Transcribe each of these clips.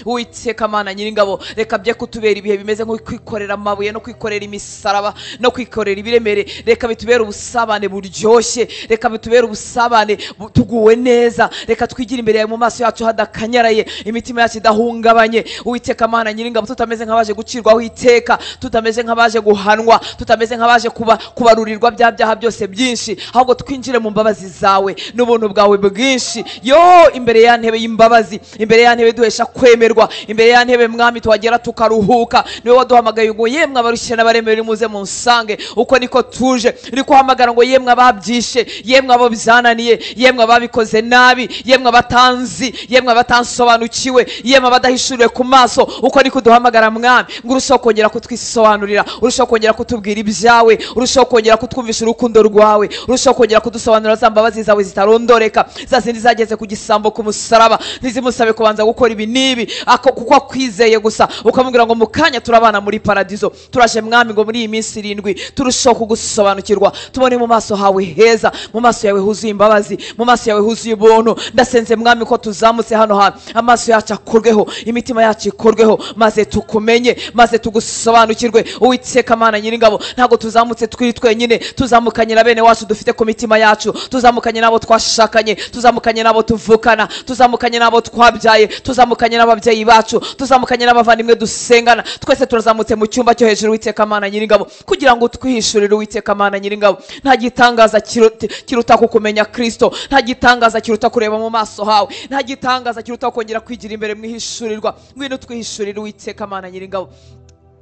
Uwiteka Mana Nyiringabo, reka bye kutubera ibihe bimeze nko kwikorera amabuye no kwikorera imisaraba no kwikorera ibiremere. Reka bitubere ubusabane buryoshye, reka bitubere ubusabane tuguwe neza, reka twigire imbere yawe mu maso yacu hadakanyaraye, imitima yacu idahungabanye. Uwiteka Mana Nyiringabo, tutameze nk'abaje gucirwaho iteka, tutameze nk'abaje guhanwa, tutameze nk'abaje kubarurirwa bya byaha byose byinshi, ahubwo twinjire mu mbabazi zawe n'ubuntu bwawe bwinshi. Yo, imbere ya ntebe y'imbabazi, imbere ya ntebe duhesha kwemerwa, imbere ya ntebe Mwami tuhagera tukaruhuka. Niwe waduhamagaye ngo yemwe abarushye n'abaremerewe muze munsange. Uko niko tuje, uri kuhamagara ngo yemwe ababyishe, yemwe abo bizananiye, yemwe ababikoze nabi, yemwe abatanzi, yemwe abatansobanukiwe, yemwe abadahishuriwe ku maso. Uko niko duhamagara Mwami, ngo urusheho kongera kutwisobanurira, urusheho kongera kutubwira ibyawe, urusheho kongera kutwumvisha urukundo rwawe, urusheho kongera kudusobanurira za mbabazi zawe zitarondoreka, za zindi zageze ku gisambo ku musaraba, ntizimusabe kubanza gukora ibi n'ibi, kuko akwizeye gusa, ukamubwira ngo mu kanya turabana muri paradizo. Turaje Mwami ngo muri iyi minsi 7 turusheho kugusobanukirwa, tubone mu maso hawe heza, mu maso yawe huzuye imbabazi, mu maso yawe huzuye ubuntu. Ndasenze Mwami ko tuzamutse hano hantu, amaso yacu akorweho, imitima yacu ikorweho, maze tukumenye, maze tugusobanukirwe. Uwiteka Mana Nyiringabo, ntabwo tuzamutse twiri twenyine, tuzamukanye na bene wacu dufite ku mitima yacu, tuzamukanye nabo twashakanye, tuzamukanye nabo tuvukana, tuzamukanye nabo twabyaye, tuzamukanye n'ababyeyi bacu, tuzamukanye n'abavandimwe dusengana. Twese turazamutse mu cyumba cyo hejuru, Uwiteka Mana Nyiringabo, kugira ngo twihishurire. Uwiteka Mana Nyiringabo, nta gitangaza kiruta kukumenya Kristo, nta gitangaza kiruta kureba mu maso hawe, nta gitangaza kiruta kongera kwigira imbere mwihishurirwa. Ngwino twihishurire, Uwiteka Mana Nyiringabo.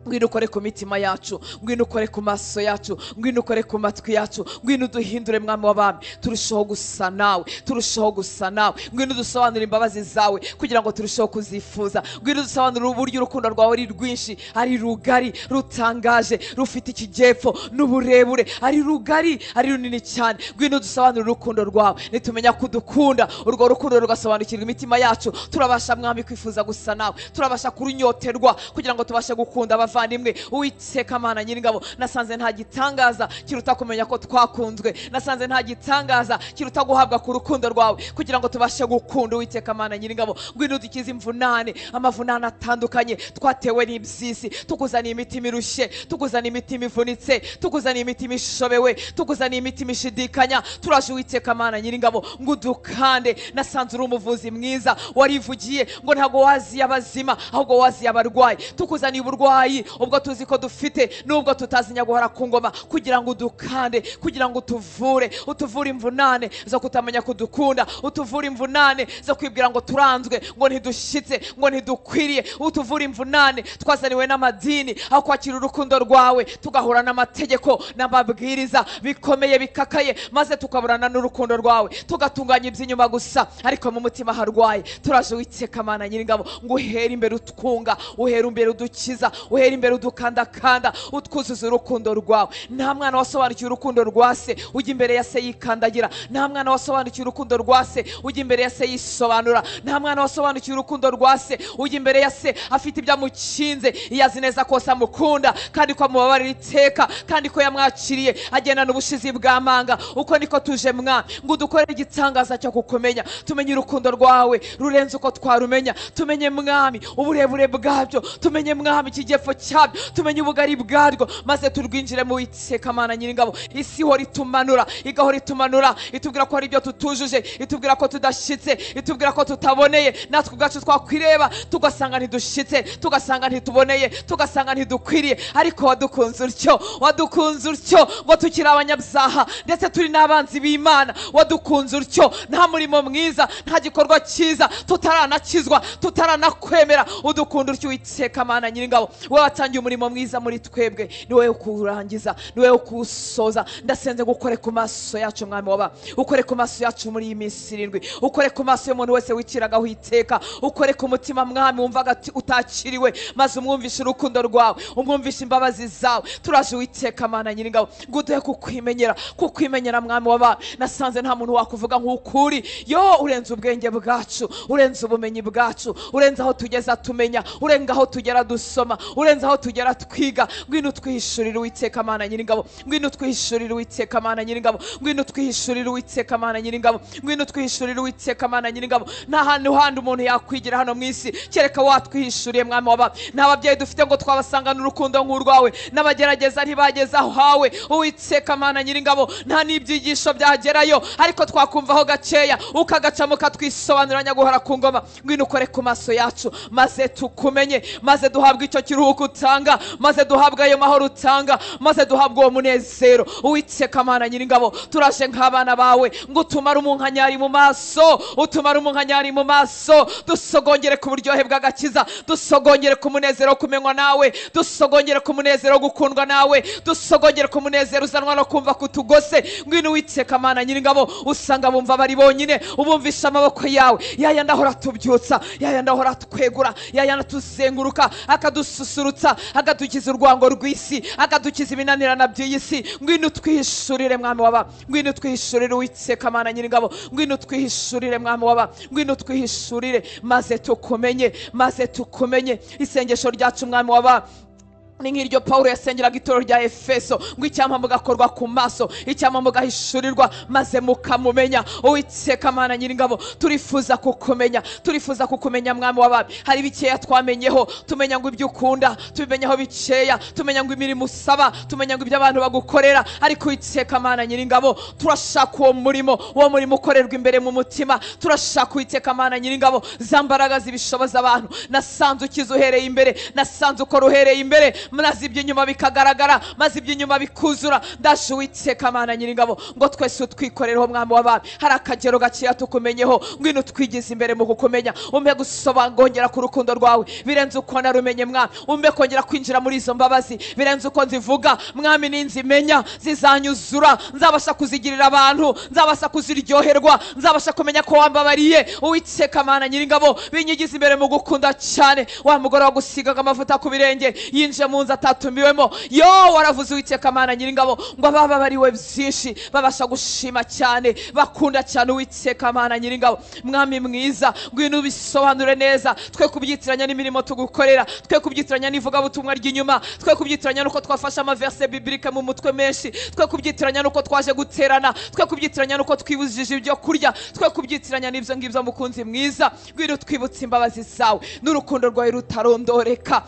Ngwino ukore ku mitima yacu, ngwino ukore ku maso yacu, ngwino ukore ku matwi yacu, ngwino uduhindure Mwami w'abami, turusheho gusa nawe, turusheho gusa nawe. Ngwino udusobanurire imbabazi zawe kugira ngo turusheho kuzifuza. Ngwino udusobanurire uburyo urukundo rwawe ari rwinshi, ari rugari, rutangaje, rufite ikijyepfo n'uburebure, ari rugari, ari runini cyane. Ngwino udusobanurire urukundo rwawe, nitumenya kudukunda, urwo rukundo rugasobanukirwa imitima yacu, turabasha Mwami kwifuza gusa nawe, turabasha kurunyoterwa kugira ngo tubashe gukunda abavandimwe. Uwiteka Mana Nyiringabo, nasanze nta gitangaza kiruta kumenya ko twakunzwe, nasanze nta gitangaza kiruta guhabwa ku rukundo rwawe kugira ngo tubashe gukunda. Uwiteka Mana Nyiringabo, ngwino udukize imvunane, amavunane atandukanye twatewe n'iby'isi. Tukuzaniye imitima irushye, tukuzaniye imitima ivunitse, tukuzaniye imitima ishobewe, tukuzaniye imitima ishidikanya. Turaje Uwiteka Mana Nyiringabo ngo udukande. Nasanze uri umuvuzi mwiza, warivugiye ngo ntabwo waziye abazima ahubwo waziye abarwayi. Tukuzaniye uburwayi ubwo tuzi ko dufite nubwo tutazi nyaguhora ku ngoma, kugira ngo udukande, kugira ngo utuvure, utuvure imvunane zo kutamenya kudukunda, utuvure imvunane zo kwibwira ngo turanzwe, ngo ntidushyitse, ngo ntidukwiriye, utuvure imvunane twazaniwe n'amadini aho kwakira urukundo rwawe, tugahura n'amategeko n'amabwiriza bikomeye bikakaye, maze tukaburana n'urukundo rwawe, tugatunganya iby'inyuma gusa ariko mu mutima harwaye. Turaje Uwiteka Mana Nyiringabo ngo uhere imbere utwunga, uhere imbere udukiza, uhere imbere udukandakanda, utwuzuza urukundo rwawe. Nta mwana wasobanukiwe urukundo rwa se ujya imbere ya se yikandagira, nta mwana wasobanukiwe urukundo rwa se ujya imbere ya se yisobanura, nta mwana wasobanukiwe urukundo rwa se ujya imbere ya se afite ibyo amukinze, iyo azi neza ko se amukunda kandi ko amubabarira iteka kandi ko yamwakiriye agendana ubushizi bw'amanga. Uko niko tuje Mwami ngo udukorere igitangaza cyo kukumenya, tumenye urukundo rwawe rurenze uko twarumenya, tumenye Mwami uburebure bwabyo, tumenye Mwami ikijyepfo cyabyo, tumenye ubugari bwarwo, maze turwinjire mu Uwiteka Mana Nyiringabo. Isi ihora itumanura, igahora itumanura, itubwira ko hari ibyo tutujuje, itubwira ko tudashyitse, itubwira ko tutaboneye. Natwe ubwacu twakwireba tugasanga ntidushyitse, tugasanga ntituboneye, tugasanga ntidukwiriye, ariko wadukunze utyo, wadukunze utyo ngo tukiri abanyabyaha ndetse turi n'abanzi b'Imana. Wadukunze utyo, nta murimo mwiza, nta gikorwa cyiza, tutaranakizwa, tutaranakwemera, udukunda utyo Uwiteka Mana Nyiringabo. Wowe watangiye umurimo mwiza muri twebwe, ni wowe kuwurangiza, ni wowe kuwusoza. Ndasenze ngo ukore ku maso yacu Mwami waba, ukore ku maso yacu muri iyi minsi 7, ukore ku maso y'umuntu wese wiciragaho iteka, ukore ku mutima Mwami wumvaga utakiriwe, maze umwumvishe urukundo rwawe, umwumvishe imbabazi zawe. Turaje Uwiteka Mana Nyiringabo ngo uduhe kukwimenyera, kukwimenyera Mwami waba. Nasanze nta muntu wakuvuga nk'ukuri, yo urenze ubwenge bwacu, urenze ubumenyi bwacu, urenze aho tugeza tumenya, urenga aho tugera dusoma, urenze Kurenza aho tugera twiga. Ngwino utwihishurire Uwiteka Mana Nyiringabo, ngwino utwihishurire Uwiteka Mana Nyiringabo, ngwino utwihishurire Uwiteka Mana Nyiringabo, ngwino utwihishurire Uwiteka Mana Nyiringabo. Nta hantu handi umuntu yakwigira hano mu isi kereka watwihishuriye Mwami w'abami. Nta babyeyi dufite ngo twabasangane urukundo nk'urwawe, n'abagerageza ntibageze aho hawe Uwiteka Mana Nyiringabo. Nta n'ibyigisho byagerayo, ariko twakumvaho gakeya ukagacamo ukatwisobanurira nyaguhora ku ngoma. Ngwino ukore ku maso yacu maze tukumenye, maze duhabwe icyo kiruhuko utanga, maze duhabwe ayo mahoro utanga, maze duhabwe uwo munezero. Uwiteka Mana Nyiringabo, turaje nk'abana bawe ngo utumare umunkanyari mu maso, utumare umunkanyari mu maso, dusogongere ku buryohe bw'agakiza, dusogongere ku munezero wo kumenywa nawe, dusogongere ku munezero wo gukundwa nawe, dusogongere ku munezero uzanwa no kumva kutugose. Ngwino Uwiteka Mana Nyiringabo, usanga bumva bari bonyine, ubumvisha amaboko yawe, yayandi ahora tubyutsa, yayandi ahora twegura, yayandi atuzenguruka akadususurutsa, akadukiza urwango rw'isi, akadukiza ibinanirana by'iyi si. Ngwino utwihishurire Mwami w'abami, ngwino utwihishurire Uwiteka Mana Nyiringabo, ngwino utwihishurire Mwami w'abami, ngwino utwihishurire maze tukumenye, maze tukumenye. Isengesho ryacu Mwami w'abami ni nk'iryo Pawulo yasengeraga itorero rya Efeso, ngo icyampa mugakorwa ku maso, icyampa mugahishurirwa maze mukamumenya. Uwiteka Mana Nyiringabo, turifuza kukumenya, turifuza kukumenya Mwami w'abami. Hari bikeya twamenyeho, tumenya ngo ibyo ukunda tubimenyaho bikeya, tumenya ngo imirimo usaba, tumenya ngo ibyo abantu bagukorera, ariko Uwiteka Mana Nyiringabo, turashaka uwo murimo, uwo murimo ukorerwa imbere mu mutima. Turashaka Uwiteka Mana Nyiringabo za mbaraga zibishoboza abantu. Nasanze ukiza uhereye imbere, nasanze ukora uhereye imbere, maze iby'inyuma bikagaragara, maze iby'inyuma bikuzura. Ndaje Uwiteka Mana Nyiringabo ngo twese utwikorereho Mwami w'abami. Hari akagero gakeya tukumenyeho, ngwino utwigize imbere mu kukumenya, umpe gusobangongera ku rukundo rwawe birenze uko narumenye Mwami, umpe kongera kwinjira muri izo mbabazi birenze uko nzivuga Mwami. Ninzimenya zizanyuzura, nzabasha kuzigirira abantu, nzabasha kuziryoherwa, nzabasha kumenya ko wambabariye. Uwiteka Mana Nyiringabo, binyigize imbere mu gukunda cyane. Wa mugore wagusigaga amavuta ku birenge yinjiye mu nzu atatumiwemo, yo waravuze Uwiteka Mana Nyiringabo ngo abababariwe byinshi babasha gushima cyane, bakunda cyane Uwiteka Mana Nyiringabo. Mwami mwiza, ngwino ubisobanure neza, twe kubyitiranya n'imirimo tugukorera, twe kubyitiranya n'ivugabutumwa ry'inyuma, twe kubyitiranya nuko twafashe amaverse biblique mu mutwe menshi, twe kubyitiranya nuko twaje guterana, twe kubyitiranya nuko twibujije ibyo kurya, twe kubyitiranya n'ibyo ngibyo. Mukunzi mwiza, ngwino twibutse imbabazi zawe n'urukundo rwawe rutarondoreka.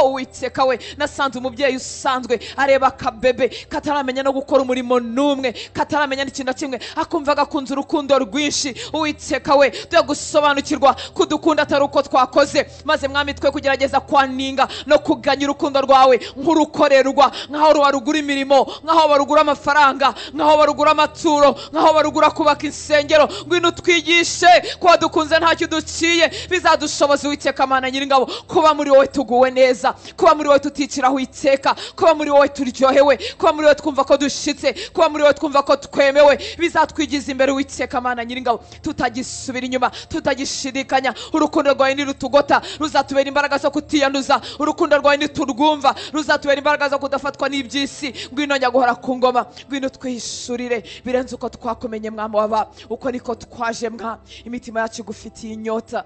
Uwiteka we, nasanze umubyeyi usanzwe areba akabebe kataramenya no gukora umurimo n'umwe, kataramenya n'ikintu na kimwe, akumva agakunze urukundo rwinshi. Uwiteka we, tujya gusobanukirwa kudukunda atari uko twakoze, maze Mwami twe kugerageza kwaninga no kuganya urukundo rwawe nk'urukorerwa, nk'aho warugura imirimo, nk'aho barugura amafaranga, nk'aho barugura amaturo, nk'aho barugura kubaka insengero. Ngwino utwigishe ko wadukunze ntacyo uduciye, bizadushoboza Uwiteka Mana Nyiringabo kuba muri wowe tuguwe neza, kuba muri wowe tuticiraho iteka, kuba muri wowe turyohewe, kuba muri wowe twumva ko dushitse, kuba muri wowe twumva ko twemewe. Bizatwigiza imbere Uwiteka Mana Nyiringabo, tutagisubira inyuma, tutagishidikanya. Urukundo rwawe nirutugota ruzatubera imbaraga zo kutiyanduza, urukundo rwawe niturwumva ruzatubera imbaraga zo kudafatwa n'iby'isi. Ngwino nyaguhora ku ngoma, ngwino twihishurire birenze uko twakumenye Mwami w'abami. Uko niko twaje Mwami, imitima yacu igufitiye inyota,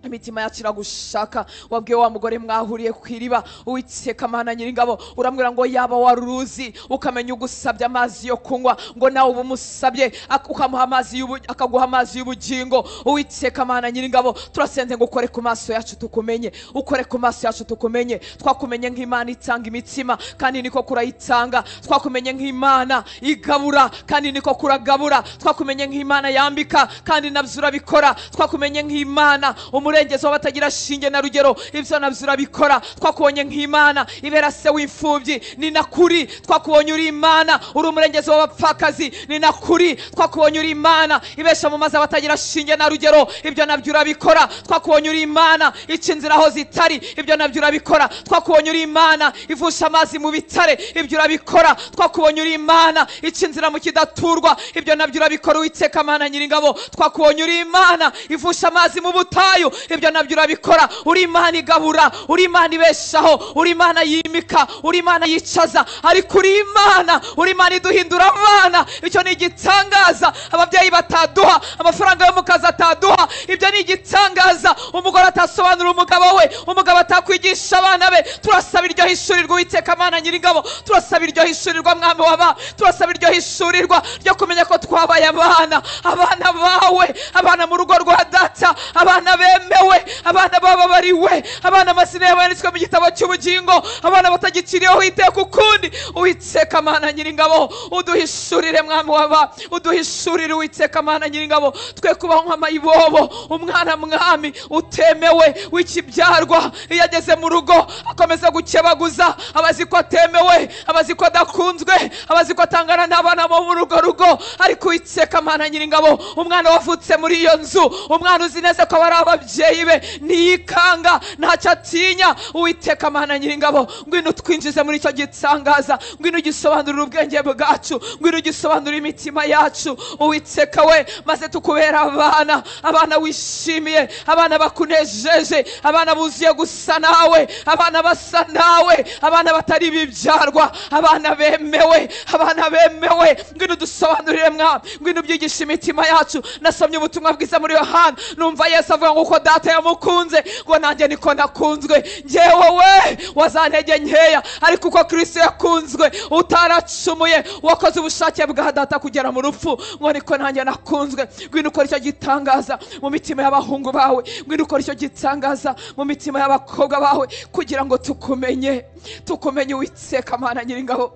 imitima yacu iragushaka. Wabwiye wa mugore mwahuriye ku iriba, Uwiteka Mana Nyiringabo, uramubwira ngo yaba waruruzi ukamenya ugusabye amazi yo kunywa, ngo nawe uba umusabye ukamuha amazi, akaguha amazi y'ubugingo. Uwiteka Mana Nyiringabo, turasenze ngo ukore ku maso yacu tukumenye, ukore ku maso yacu tukumenye. Twakumenye nk'Imana itanga imitsima kandi niko kurayitanga, twakumenye nk'Imana igabura kandi niko kuragabura, twakumenye nk'Imana yambika kandi nabyo urabikora, twakumenye nk'Imana umurengezi w'abatagira shinge na rugero, ibyo nabyo urabikora. Twakubonye nk'Imana ibera se w'imfubyi, ni nakuri. Twakubonye uri Imana uri umurengezi w'abapfakazi, ni nakuri. Twakubonye uri Imana ibesha mu mazi abatagira shinge na rugero, ibyo nabyo urabikora. Twakubonye uri Imana ica inzira aho zitari, ibyo nabyo urabikora. Twakubonye uri Imana ivusha amazi mu bitare, ibyo urabikora. Twakubonye uri Imana ica inzira mu kidaturwa, ibyo nabyo urabikora. Uwiteka Mana Nyiringabo, twakubonye uri Imana ivusha amazi mu butayu, Ibyo nabyo urabikora. Uri Imana igabura, uri Imana ibeshaho, uri Imana yimika, uri Imana yicaza, ariko uri Imana, uri Imana iduhindura abana. Icyo ni igitangaza ababyeyi bataduha, amafaranga yo mu kazi ataduha. Ibyo ni igitangaza umugore atasobanura umugabo we, umugabo atakwigisha abana be. Turasaba iryo hishurirwa Uwiteka Mana Nyiringabo, turasaba iryo hishurirwa Mwami w'abami, turasaba iryo hishurirwa ryo kumenya ko twabaye abana, abana bawe, abana mu rugo rwa data, abana bemewe, abana bababariwe, abana amazina yabo yanditswe mu gitabo cy'ubugingo, abana batagiciriyeho iteka ukundi. Uwiteka Mana Nyiringabo, uduhishurire Mwami w'abami, uduhishurire Uwiteka Mana Nyiringabo, twe kubaho nk'amayibobo, umwana mwami utemewe w'ikibyarwa. Iyo ageze mu rugo akomeza gukebaguza, abazi ko atemewe, abazi ko adakunzwe, abazi ko atangana n'abana bo mu rugo rugo. Ariko Uwiteka Mana Nyiringabo, umwana wavutse muri iyo nzu, umwana uzi neza ko ari ababyeyi be, ntiyikanga, ntacyo atinya. Uwiteka Mana Nyiringabo, ngwino utwinjize muri icyo gitangaza, ngwino ugisobanurire ubwenge bwacu, ngwino ugisobanurire imitima yacu. Uwiteka we, maze tukubera abana, abana wishimiye, abana bakunejeje, abana buzuye gusa nawe, abana basa nawe, abana batari ibibyarwa, abana bemewe, abana bemewe. Ngwino udusobanurire Mwami, ngwino ubyigishe imitima yacu. Nasomye ubutumwa bwiza muri Yohana, numva Yesu avuga ngo uko data yamukunze, ngo nanjye niko nakunzwe. Njyewe we wazantege nkeya, ariko uko Kristo yakunzwe, utaracumuye, wakoze ubushake bwa data kugera mu rupfu, ngo niko nanjye nakunzwe. Ngwino ukora icyo gitangaza mu mitima y'abahungu bawe, ngwino ukora icyo gitangaza mu mitima y'abakobwa bawe, kugira ngo tukumenye, tukumenye Uwiteka Mana Nyiringabo,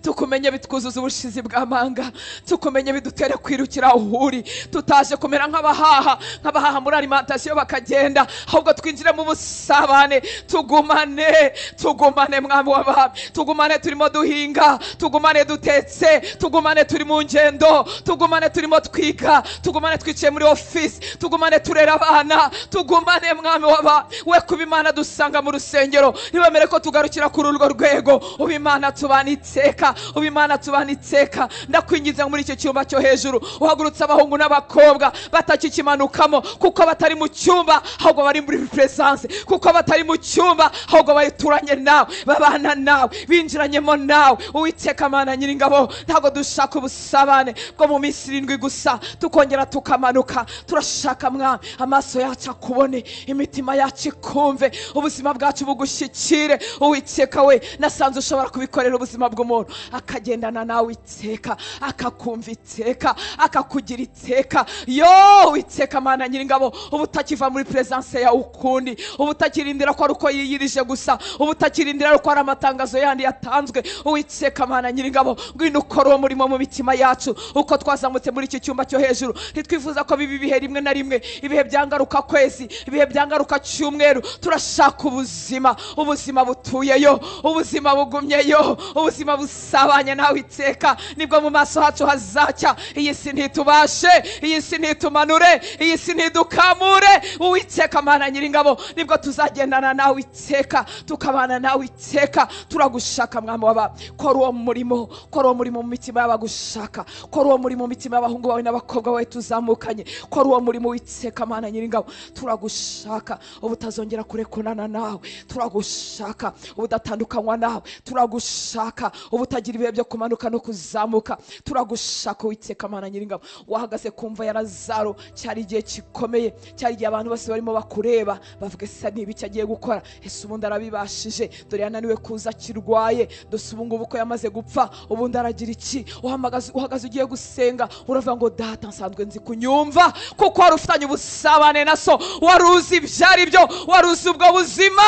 tukumenye bitwuzuza ubushizi bw'amanga, tukumenye bidutere kwirukira aho uri, tutaje kumera nk'abahaha, nk'abahaha muri alimentation bakagenda, ahubwo twinjire mu busabane, tugumane, tugumane Mwami w'abami, tugumane turimo duhinga, tugumane dutetse, tugumane turi mu ngendo, tugumane turimo twiga, tugumane twicaye muri office, tugumane turera abana, tugumane Mwami w'abami. We kuba Imana dusanga mu rusengero, ntibemere ko tugarukira kuri urwo rwego. Uba Imana tubana iteka, uba Imana tubana iteka. Ndakwinginze muri iki cyumba cyo hejuru, uhagurutse abahungu n'abakobwa batakikimanukamo, kuko batari mu cyumba ahubwo bari muri presence, kuko batari mu cyumba ahubwo baturanye nawe, babana nawe, binjiranyemo nawe. Uwiteka Mana Nyiringabo, ntabwo dushaka ubusabane bwo mu minsi 7 gusa tukongera tukamanuka. Turashaka Mwami amaso yacu akubone, imitima yacu ikumve, ubuzima bwacu bugushyikire. Uwiteka we, nasanze ushobora kubikorera ubuzima bw'umuntu, akagendana nawe iteka, akakumva iteka, akakugira iteka. Yo Uwiteka Mana Nyiringabo, ubu utakiva muri presence yawe ukundi, ubu utakirindira ko ari uko yiyirije gusa, ubu utakirindira ko ari amatangazo yandi yatanzwe. Uwiteka Mana Nyiringabo, ngwino ukore uwo murimo mu mitima yacu. Uko twazamutse muri iki cyumba cyo hejuru, ntitwifuza ko biba ibihe rimwe na rimwe, ibihe byangaruka kwezi, ibihe byangaruka cyumweru. Turashaka ubuzima, ubuzima butuyeyo, ubuzima bugumyeyo, ubuzima busabanye nawe iteka. Nibwo mu maso hacu hazacya. Iyi si ntitubashe, iyi si ntitumanure, iyi si ntidukamure. Uwiteka Mana Nyiringabo, nibwo tuzagendana nawe iteka, tukabana nawe iteka. Turagushaka Mwami w'abami, kora uwo murimo, kora uwo murimo mu mitima y'abagushaka, kora uwo murimo mu mitima y'abahungu bawe n'abakobwa bawe tuzamukanye, kora uwo murimo Uwiteka Mana Nyiringabo. Turagushaka ubutazongera kurekunana nawe, turagushaka ubudatandukanywa nawe, turagushaka ubutagira ibihe byo kumanuka no kuzamuka. Turagushaka Uwiteka Mana Nyiringabo. Wahagaze kumva ya Lazaro, cyari igihe gikomeye, cyari igihe abantu bose barimo bakureba bavuga ese ni ibiki agiye gukora, ese ubundi arabibashije, dore yananiwe kuza akirwaye, dore ubu ngubu ko yamaze gupfa, ubundi aragira iki? Uhagaze ugiye gusenga, uravuga ngo data nsanzwe nzi kunyumva, kuko wari ufitanye ubusabane na so, wari uzi ibyo ari byo, wari uzi ubwo buzima.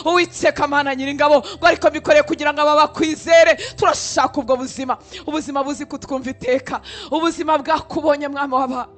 Uwiteka Mana Nyiringabo, ngo ariko mbikoreye kugira ngo aba bakwizere. Turashaka ubwo buzima, ubuzima buzi kutwumva iteka, ubuzima bwakubonye Mwami w'abami,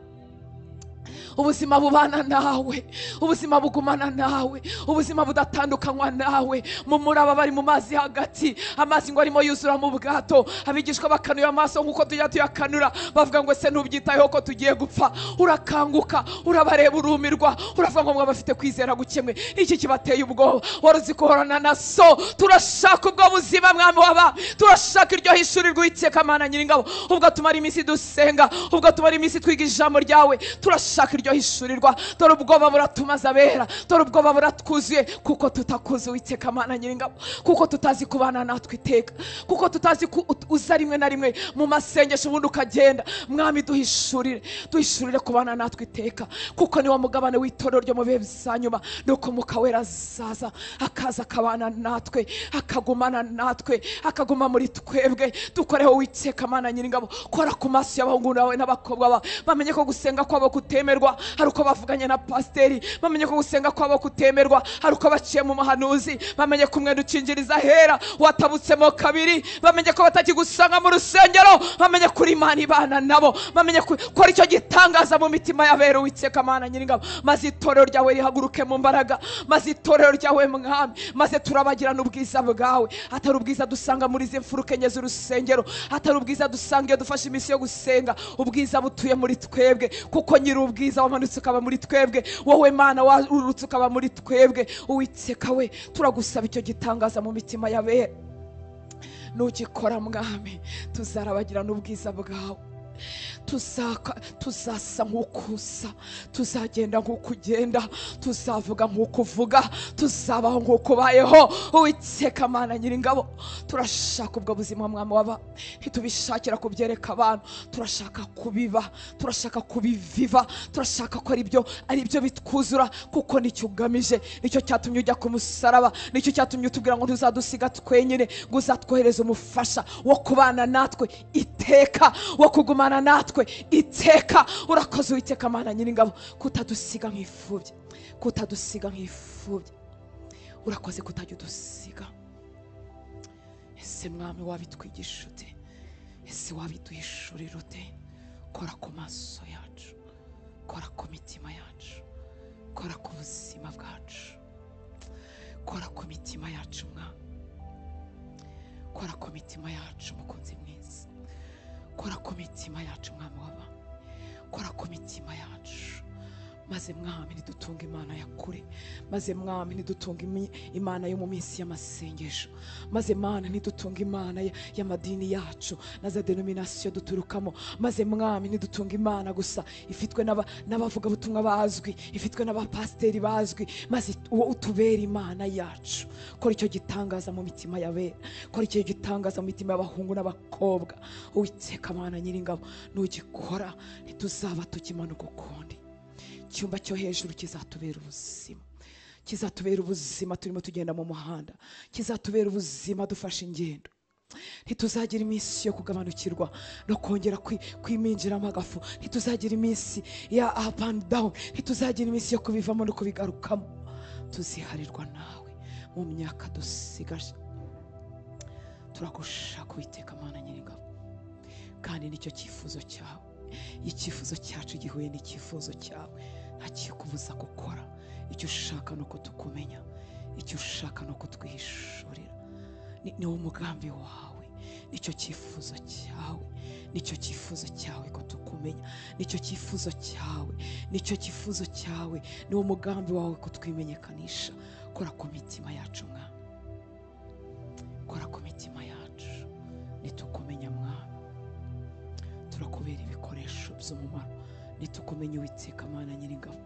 ubuzima bubana nawe, ubuzima bugumana nawe, ubuzima budatandukanywa nawe. Mu muraba bari mu mazi hagati, amazi ngo arimo yuzura mu bwato, abigishwa bakanuye amaso nk'uko tujya tuyakanura, bavuga ngo ese ntubyitayeho ko tugiye gupfa? Urakanguka, urabareba, urumirwa, uravuga ngo mwaba bafite kwizera gukemwe, iki kibateye ubwoba? Wari uzi kuhorana na so. Turashaka ubwo buzima Mwami w'abami, turashaka iryo hishurirwa Uwiteka Mana Nyiringabo. Ubwo tumara iminsi dusenga, ubwo tumara iminsi twiga ijambo ryawe, turashaka iryo hishurirwa. Dore ubwoba buratumaze abera, dore ubwoba buratwuzuye, kuko tutakuzi Uwiteka Mana Nyiringabo, kuko tutazi kubana natwe iteka, kuko tutazi ko uza rimwe na rimwe mu masengesho ubundi ukagenda. Mwami, duhishurire, duhishurire kubana natwe iteka, kuko niwo mugabane w'itorero ryo mu bihe bya nyuma. Nuko Umwuka Wera azaza, akaza akabana natwe, akagumana natwe, akaguma muri twebwe. Dukoreho Uwiteka Mana Nyiringabo, kora ku maso y'abahungu bawe n'abakobwa bawe, bamenye ko gusenga kwabo kutemerwa hari uko bavuganye na pasiteri, bamenye ko gusenga kwabo kutemerwa hari uko baciye mu muhanuzi, bamenye ko umwenda ukingiriza ahera watabutsemo kabiri, bamenye ko batakigusanga mu rusengero, bamenye ko uri Imana ibana nabo, bamenye ko kora icyo gitangaza mu mitima y'abera Uwiteka Mana Nyiringabo, maze itorero ryawe rihaguruke mu mbaraga, maze itorero ryawe Mwami, maze turabagirana ubwiza bwawe, atari ubwiza dusanga muri izi mfuruka enye z'urusengero, atari ubwiza dusanga iyo dufashe iminsi yo gusenga, ubwiza butuye muri twebwe, kuko nyiri ubwiza wamanutse ukaba muri twebwe, wowe Mana warurutse ukaba muri twebwe. Uwiteka we, turagusaba icyo gitangaza mu mitima y'abera. Nugikora Mwami, tuzarabagirana ubwiza bwawe, tuzasa nk'uko usa, tuzagenda nk'uko ugenda, tuzavuga nk'uko uvuga, tuzabaho nk'uko ubayeho. Uwiteka Mana Nyiringabo, turashaka ubwo buzima Mwami waba, ntitubishakira kubyereka abantu, turashaka kubiba, turashaka kubiviva, turashaka ko aribyo bitwuzura, kuko nicyo ugamije, nicyo cyatumye ujya ku musaraba, nicyo cyatumye utubwira ngo ntuzadusiga twenyine, ngo uzatwohereze umufasha wo kubana natwe iteka, wo kugumana natwe iteka. Urakoze Uwiteka Mana Nyiringabo kutadusiga nk'imfubyi, kutadusiga nk'imfubyi. Urakoze kutajya udusiga. Ese Mwami wabitwigisha ute? Ese wabiduhishurira ute? Kora ku maso yacu, kora ku mitima yacu, kora ku buzima bwacu, kora ku mitima yacu Mwami, kora ku mitima yacu mukunzi mwiza, kora ku mitima yacu Mwami w'abami, kora ku mitima yacu, maze Mwami ntidutunge Imana ya kure, maze Mwami ntidutunge Imana yo mu minsi y'amasengesho, maze Mana ntidutunge Imana y'amadini yacu na za denominasiyo duturukamo, maze Mwami ntidutunge Imana gusa ifitwe n'abavugabutumwa bazwi, ifitwe n'abapasiteri bazwi, maze uwo utubera Imana yacu. Kora icyo gitangaza mu mitima y'abera, kora icyo gitangaza mu mitima y'abahungu n'abakobwa. Uwiteka Mana Nyiringabo, nugikora ntituzaba tukimanuka ukundi. Icyumba cyo hejuru kizatubera ubuzima, kizatubera ubuzima turimo tugenda mu muhanda, kizatubera ubuzima dufashe ingendo. Ntituzagira iminsi yo kugabanukirwa no kongera kwiminjiramo agafu, ntituzagira iminsi ya up and down, ntituzagira iminsi yo kubivamo no kubigarukamo. Tuziharirwa nawe mu myaka dusigaje. Turagushaka Uwiteka Mana Nyiringabo, kandi nicyo cyifuzo cyawe. Icyifuzo cyacu gihuye n'icyifuzo cyawe, nta kikubuza gukora. Icyo ushaka ni uko tukumenya, icyo ushaka ni uko twihishurira. Ni wo mugambi wawe, nicyo cyifuzo cyawe, nicyo cyifuzo cyawe ko tukumenya, nicyo cyifuzo cyawe, nicyo cyifuzo cyawe, ni wo mugambi wawe ko twimenyekanisha. Kora ku mitima yacu Mwami, kora ku mitima yacu, nitukumenya Mwami turakubera ibikoresho by'umumaro. Nitukumenya Uwiteka Mana Nyiringabo,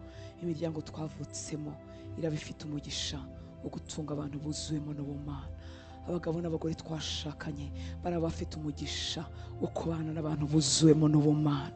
imiryango twavutsemo iraba ifite umugisha wo gutunga abantu buzuyemo n'ubumana. Abagabo n'abagore twashakanye baraba bafite umugisha wo kubana n'abantu buzuyemo n'ubumana.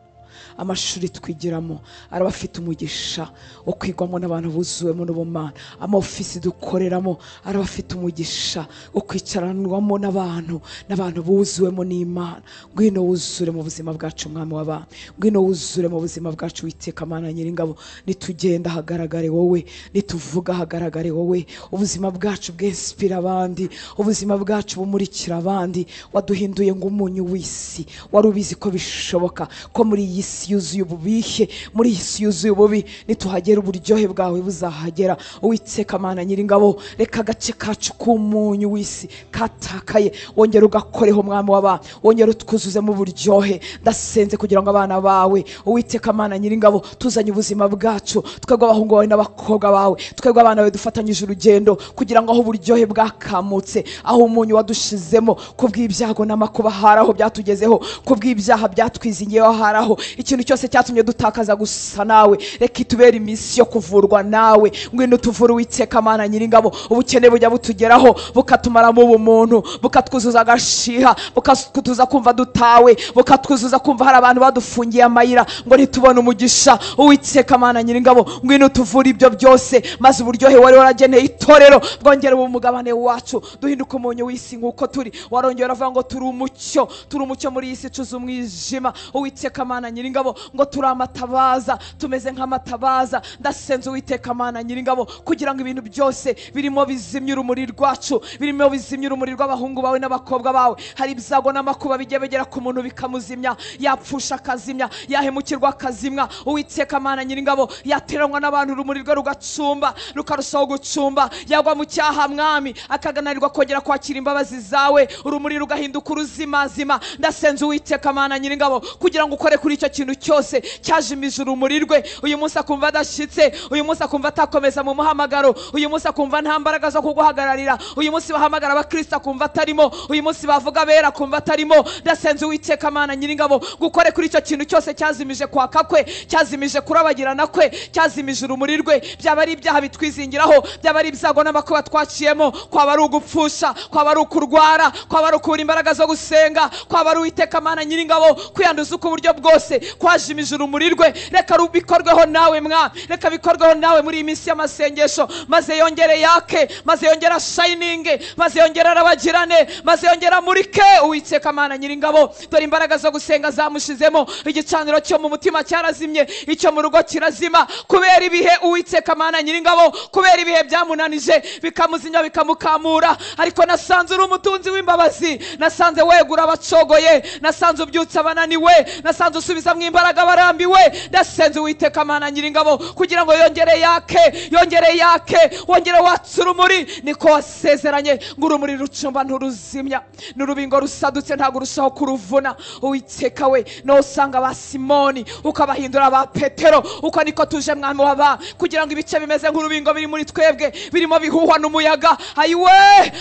Amashuri twigiramo araba afite umugisha wo kwigwamo n'abantu buzuwemo n'ubumana. Amaofisi dukoreramo araba afite umugisha wo kwicaranwamo n'abantu buzuwemo n'Imana. Ngwino wuzure mu buzima bwacu Mwami w'abami, ngwino wuzure mu buzima bwacu Uwiteka Mana Nyiringabo. Nitugenda hagaragare wowe, nituvuga hagaragare wowe. Ubuzima bwacu bwinspira abandi, ubuzima bwacu bumurikira abandi. Waduhinduye ngo umunyu w'isi, wari ubizi ko bishoboka ko muri iyi isi yuzuye ububihe, muri iyi si yuzuye ububi, nituhagera uburyohe bwawe buzahagera. Uwiteka Mana Nyiringabo, reka agace kacu k'umunyu w'isi katakaye wongere ugakoreho Mwami w'abami, wongere utwuzuzemo uburyohe. Ndasenze kugira ngo abana bawe Uwiteka Mana Nyiringabo tuzanye ubuzima bwacu, twebwe abahungu bawe n'abakobwa bawe, twebwe abana bawe dufatanyije urugendo, kugira ngo aho uburyohe bwakamutse, aho umunyu wadushizemo kubw'ibyago n'amakuba hari aho byatugezeho, kubw'ibyaha byatwizingiyeho hari aho Ikintu cyose cyatumye dutakaza gusa nawe, reka itubere iminsi yo kuvurwa nawe. Ngwino tuvure Uwiteka Mana nyiringabo. Ubukene bujya butugeraho bukatumaramo ubumuntu, bukatwuzuza agashiha, bukatuza kumva dutawe, bukatwuzuza kumva hari abantu badufungiye amayira ngo ntitubone umugisha. Uwiteka Mana nyiringabo, ngwino tuvure ibyo byose, maze uburyohe wari warageneye itorero bwongere umugabane wacu, duhinduke umunyu w'isi nk'uko turi. Warongera uravuga ngo turi umucyo, turi umucyo muri iyi si icuze umwijima. Uwiteka Mana nyiringabo, ngo turi amatabaza, tumeze nk'amatabaza. Ndasenze Uwiteka Mana nyiringabo kugira ngo ibintu byose birimo bizimya urumuri rwacu, birimo bizimya urumuri rw'abahungu bawe n'abakobwa bawe. Hari ibyago n'amakuba bijya bigera ku muntu bikamuzimya, yapfusha akazimya, yahemukirwa akazimwa. Uwiteka Mana nyiringabo, yateranwa n'abantu urumuri rwe rugacumba, rukarushaho gucumba, yagwa mu cyaha mwami akagananirwa kongera kwakira imbabazi zawe, urumuri rugahinduka uruzimazima. Ndasenze Uwiteka Mana nyiringabo kugira ngo ukore kuri icyo kintu cyose cyajimije urumuri rwe. Uyu munsi akumva adashyitse, uyu munsi akumva atakomeza mu muhamagaro, uyu munsi akumva nta mbaraga zo kuguhagararira, uyu munsi bahamagara abakristo akumva atarimo, uyu munsi bavuga abera akumva atarimo. Ndasenze Uwiteka Mana nyiringabo gukore kuri icyo kintu cyose cyazimije kwaka kwe, cyazimije kurabagirana kwe, cyazimije urumuri rwe. Byaba ari ibyaha bitwizingiraho, byaba ari ibyago n'amakuba twaciyemo, kwaba ari ugupfusha, kwaba ari ukurwara, kwaba ari ukubura imbaraga zo gusenga, kwaba ari Uwiteka Mana nyiringabo kwiyanduza uko uburyo bwose kwajimije urumuri rwe. Reka bikorweho nawe mwa, reka bikorweho nawe muri iyi minsi y'amasengesho, maze yongere yake, maze yongere ashininge, maze yongere arabagirane, maze yongere amurike. Uwiteka Mana nyiringabo, dore imbaraga zo gusenga zamushizemo, igicaniro cyo mu mutima cyarazimye, icyo mu rugo kirazima kubera ibihe. Uwiteka Mana nyiringabo, kubera ibihe byamunanije bikamuzinya bikamukamura, ariko nasanze uri umutunzi w'imbabazi, nasanze wegura abacogoye, nasanze ubyutsa abananiwe, nasanze usubizamo imbaraga abarambiwe. Ndasenze Uwiteka Mana nyiringabo kugira ngo yongere yake, yongere yake, wongere watse urumuri. Niko wasezeranye ngo urumuri rucumba nturuzimya, n'urubingo rusadutse ntabwo urushaho kuruvuna. Uwiteka we, no usanga ba Simoni ukabahindura ba Petero, uko niko tuje mwami waba, kugira ngo ibice bimeze nk'urubingo biri muri twebwe birimo bihuhwa n'umuyaga. Ayiwe,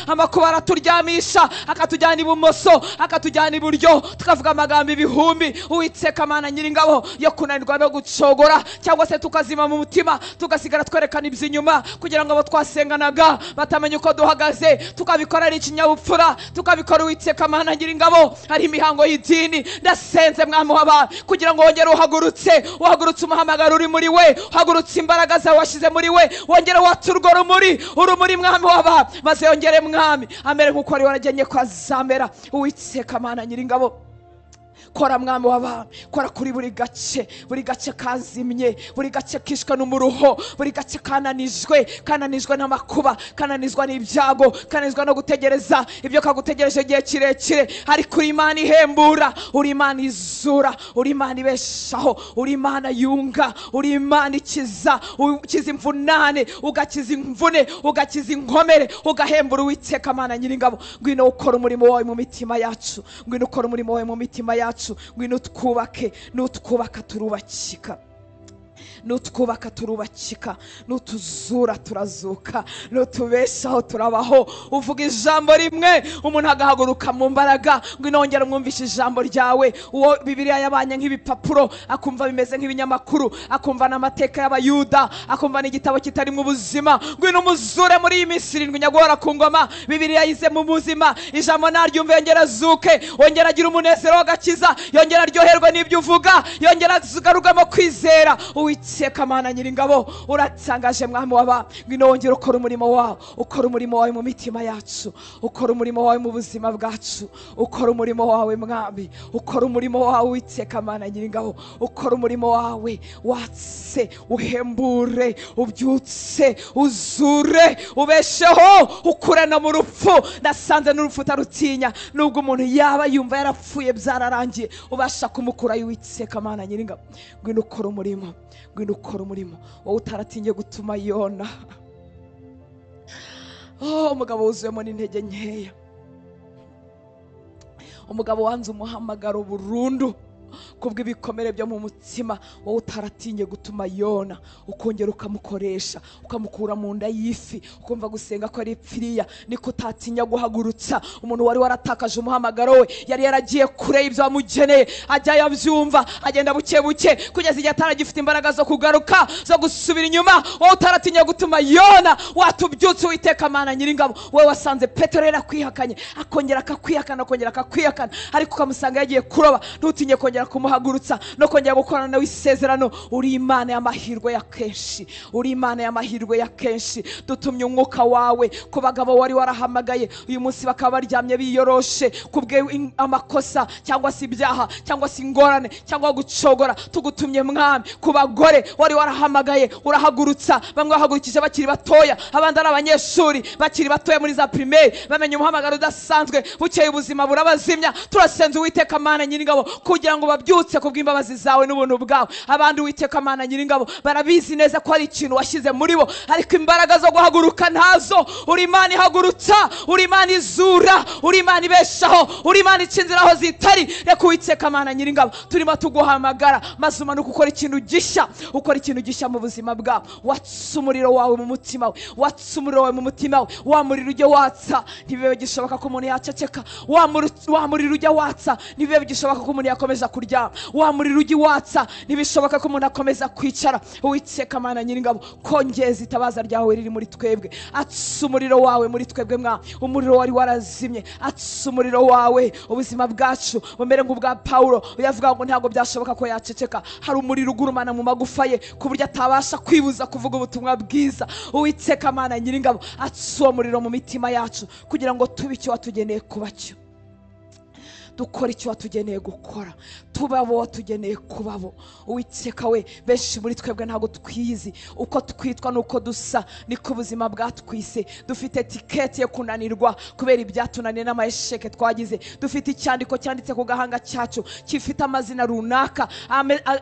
amakuba araturyamisha, akatujyana ibumoso, akatujyana iburyo, tukavuga amagambo ibihumbi. Uwiteka Mana nyiringabo, yo kunanirwa no gucogora, cyangwa se tukazima mu mutima, tugasigara twerekana iby'inyuma kugira ngo abo twasenganaga batamenya uko duhagaze. Tukabikora ari ikinyabupfura, tukabikora Uwiteka Mana nyiringabo ari imihango y'idini. Ndasenze mwami waba kugira ngo wongere uhagurutse, uhagurutse umuhamagaro uri muri we, uhagurutse imbaraga zawe washyize muri we, wongere watse urwo rumuri, urumuri mwami waba, maze yongere mwami amere nk'uko wari waragennye ko azamera. Uwiteka Mana nyiringabo, kora mwami w'abami, kora kuri buri gace, buri gace kazimye, buri gace kishwe n'umuruho, buri gace kananijwe, kananizwa n'amakuba, kananizwa n'ibyago, kananizwa no gutegereza ibyo kagutegereje igihe kirekire. Ariko uri Imana ihembura, uri Imana izura, uri Imana ibeshaho, uri Imana yunga, uri Imana ikiza, ukiza imvunane, ugakiza imvune, ugakiza inkomere, ugahembura. Uwiteka Mana nyiringabo, ngwino ukora umurimo wawe mu mitima yacu, ngwino ukora umurimo wawe mu mitima yacu, ngwino twubake, nutwubaka turubakika, nutwubaka turubakika, nutuzura turazuka, nutubeshaho turabaho. Uvuga ijambo rimwe umuntu agahaguruka mu mbaraga. Ngwino wongere umwumvishe ijambo ryawe. Uwo Bibiliya yabanye nk'ibipapuro akumva bimeze nk'ibinyamakuru, akumva n'amateka y'Abayuda, akumva n'igitabo kitarimo ubuzima. Ngwino umuzure muri iyi minsi irindwi nyaguhora ku ngoma. Bibiliya yize mu buzima, ijambo naryumve yongere azuke, wongere agire umunezero w'agakiza, yongere aryoherwe n'ibyo uvuga, yongere agarugamo kwizera. Uwiteka Mana nyiringabo, uratangaje mwami waba. Ngwino wongere ukora umurimo wawe, ukora umurimo wawe mu mitima yacu, ukora umurimo wawe mu buzima bwacu, ukora umurimo wawe mwami, ukora umurimo wawe. Uwiteka Mana nyiringabo, ukora umurimo wawe, watse, uhembure, ubyutse, uzure, ubesheho, ukure no mu rupfu. Nasanze n'urupfu utarutinya, nubwo umuntu yaba yumva yarapfuye byararangiye, ubasha kumukura. Uwiteka Mana nyiringabo, ngwino ukora umurimo, ngwino ukora umurimo wowe utaratinye gutuma Yona. Oh, umugabo wuzuyemo n'intege nkeya, umugabo wanze umuhamagaro burundu Kubw'ibikomere byo mu mutima, wowe utaratinye gutuma Yona ukongera ukamukoresha, ukamukura mu nda y'ifi, ukumva gusenga ko ari pfiriya, niko utatinya guhagurutsa umuntu wari waratakaje umuhamagaro we, yari yaragiye kure y'ibyo wamugeneye, ajya yabyumva agenda buke buke kugeza igihe ataragifite imbaraga zo kugaruka, zo gusubira inyuma. Wowe utaratinya gutuma Yona, watubyutse Uwiteka Mana Nyiringabo. Wowe wasanze Petero yarakwihakanye, akongera akakwihakana, akongera akakwihakana, ariko ukamusanga yagiye kuroba, ntutinye kongera kumuhagurutsa no kongera gukorana nawe isezerano. Uri Imana y'amahirwe ya kenshi, uri Imana y'amahirwe ya kenshi. Dutumye umwuka wawe ku bagabo wari warahamagaye uyu munsi bakaba baryamye biyoroshe kubwe amakosa cyangwa se ibyaha cyangwa se ingorane cyangwa gucogora. Tugutumye Mwami ku bagore wari warahamagaye urahagurutsa, bamwe bahagurukije bakiri batoya, abandi ari abanyeshuri bakiri batoya muri za primaire, bamenye umuhamagaro udasanzwe, bukeye ubuzima burabazimya. Turasenze Uwiteka Mana Nyiringabo kugira ngo babyutse kubw'imbabazi zawe n'ubuntu bwawe. Abandi Uwiteka Mana Nyiringabo barabizi neza ko ari ikintu washyize muri bo, ariko imbaraga zo guhaguruka ntazo. Uri Imana ihagurutsa, uri Imana izura, uri Imana ibeshaho, uri Imana ica inzira aho zitari. Reka Uwiteka Mana Nyiringabo turimo tuguhamagara, maze umanuke ukora ikintu gishya, ukora ikintu gishya mu buzima bwawe. Watsa umuriro wawe mu mutima we, watsa umuriro wawe mu mutima we, wa muriro ujye watsa ntibibe gishoboka ko umuntu yaceceka, wa muriro ujye watsa ntibibe gishoboka ko umuntu yakomeza kuryama, wa muriro ujye watsa ntibishoboka ko umuntu akomeza kwicara. Uwiteka Mana Nyiringabo kongeza itabaza ryawe riri muri twebwe, atsa umuriro wawe muri twebwe mwa umuriro wari warazimye, atsa umuriro wawe ubuzima bwacu bumere nk'ubwa Paulo yavuga ngo ntabwo byashoboka ko yaceceka. Hari umuriro ugurumana mu magufa ye ku buryo atabasha kwibuza kuvuga ubutumwa bwiza. Uwiteka Mana Nyiringabo atsa uwo muriro mu mitima yacu kugira ngo tube icyo watugeneye kuba cyo, dukora icyo watugeneye gukora, tuba abo watugeneye kubabo. Uwiteka we, benshi muri twebwe ntabwo twiyizi uko twitwa nuko dusa, niko ubuzima bwatwise. Dufite tiketi yo kunanirwa kubera ibyatunaniye n'amayesheke twagize. Dufite icyandiko cyanditse ku gahanga cyacu gifite amazina runaka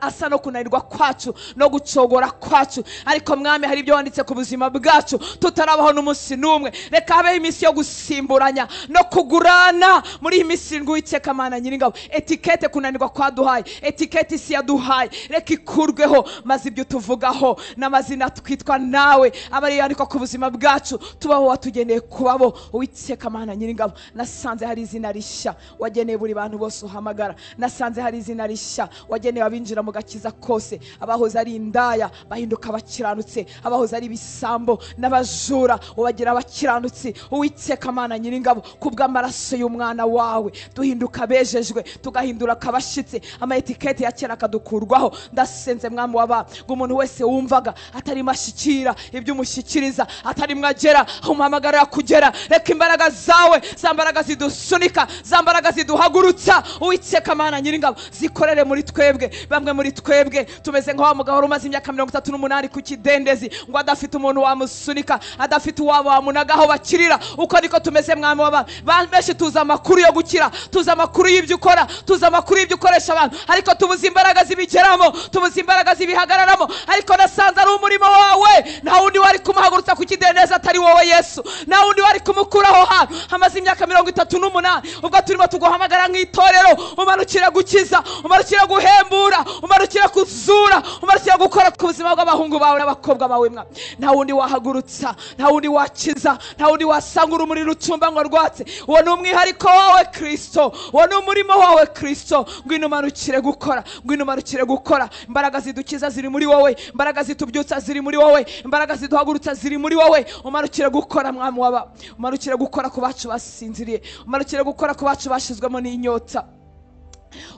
asa no kunanirwa kwacu no gucogora kwacu, ariko Mwami hari ibyo wanditse ku buzima bwacu tutarabaho n'umunsi n'umwe. Reka habeho iminsi yo gusimburanya no kugurana muri iyi minsi irindwi. Uwiteka Mana Nyiringabo, etikete kunanirwa kwaduhaye, etikete isi yaduhaye, reka ikurweho, maze ibyo tuvugaho n'amazina twitwa nawe aba ari yandikwa ku buzima bwacu, tubaho watugeneye kubabo. Uwiteka Mana Nyiringabo, nasanze hari izina rishya wageneye buri bantu bose uhamagara, nasanze hari izina rishya wageneye abinjira mu gakiza kose, abahoze ari indaya bahinduka abakiranutse, abahoze ari ibisambo n'abajura ubagira abakiranutsi. Uwiteka Mana Nyiringabo, kubw'amaraso y'umwana wawe duhinduka bejejwe, tugahindura kabashitse, ama etikete ya kera akadukurwaho. Ndasenze Mwami waba ngo umuntu wese wumvaga atarimo ashyikira ibyo umushyikiriza, atarimo agera aho umuhamagara kugera, reka imbaraga zawe, za mbaraga zidusunika, za mbaraga ziduhagurutsa, Uwiteka Mana Nyiringabo zikorere muri twebwe. Bamwe muri twebwe tumeze nka wa mugabo wari umaze imyaka 38 ku kidendezi, ngo adafite umuntu wamusunika, adafite uwabo wamunaga aho bakirira. Uko niko tumeze Mwami waba. Benshi tuzi amakuru yo gukira, tuzi amakuru y'ibyo ukora, tuzi amakuru y'ibyo ukoresha abantu, ariko tubuze imbaraga zibigeramo, tubuze imbaraga zibihagararamo. Ariko nasanze ari umurimo wawe, nta wundi wari kumuhagurutsa ku kidendezi atari wowe Yesu, nta wundi wari kumukuraho hantu hamaze imyaka 38. Ubwo turimo tuguhamagara nk'itorero, umanukira gukiza, umanukira guhembura, umanukira kuzura, umanukira gukora ku buzima bw'abahungu bawe n'abakobwa bawe. Mwa nta wundi wahagurutsa, nta wundi wakiza, nta wundi wasangura umuriro ucumba ngo rwatse. Uwo ni umwihariko wawe Kristo, uwo ni umurimo wawe Kristo. Ngwino umanukire gukora, ngwino umanukire gukora. Imbaraga zidukiza ziri muri wowe, imbaraga zitubyutsa ziri muri wowe, imbaraga ziduhagurutsa ziri muri wowe. Umanukire gukora Mwami waba, umanukire gukora ku bacu basinziriye, umanukire gukora ku bacu bashizwemo n'inyota.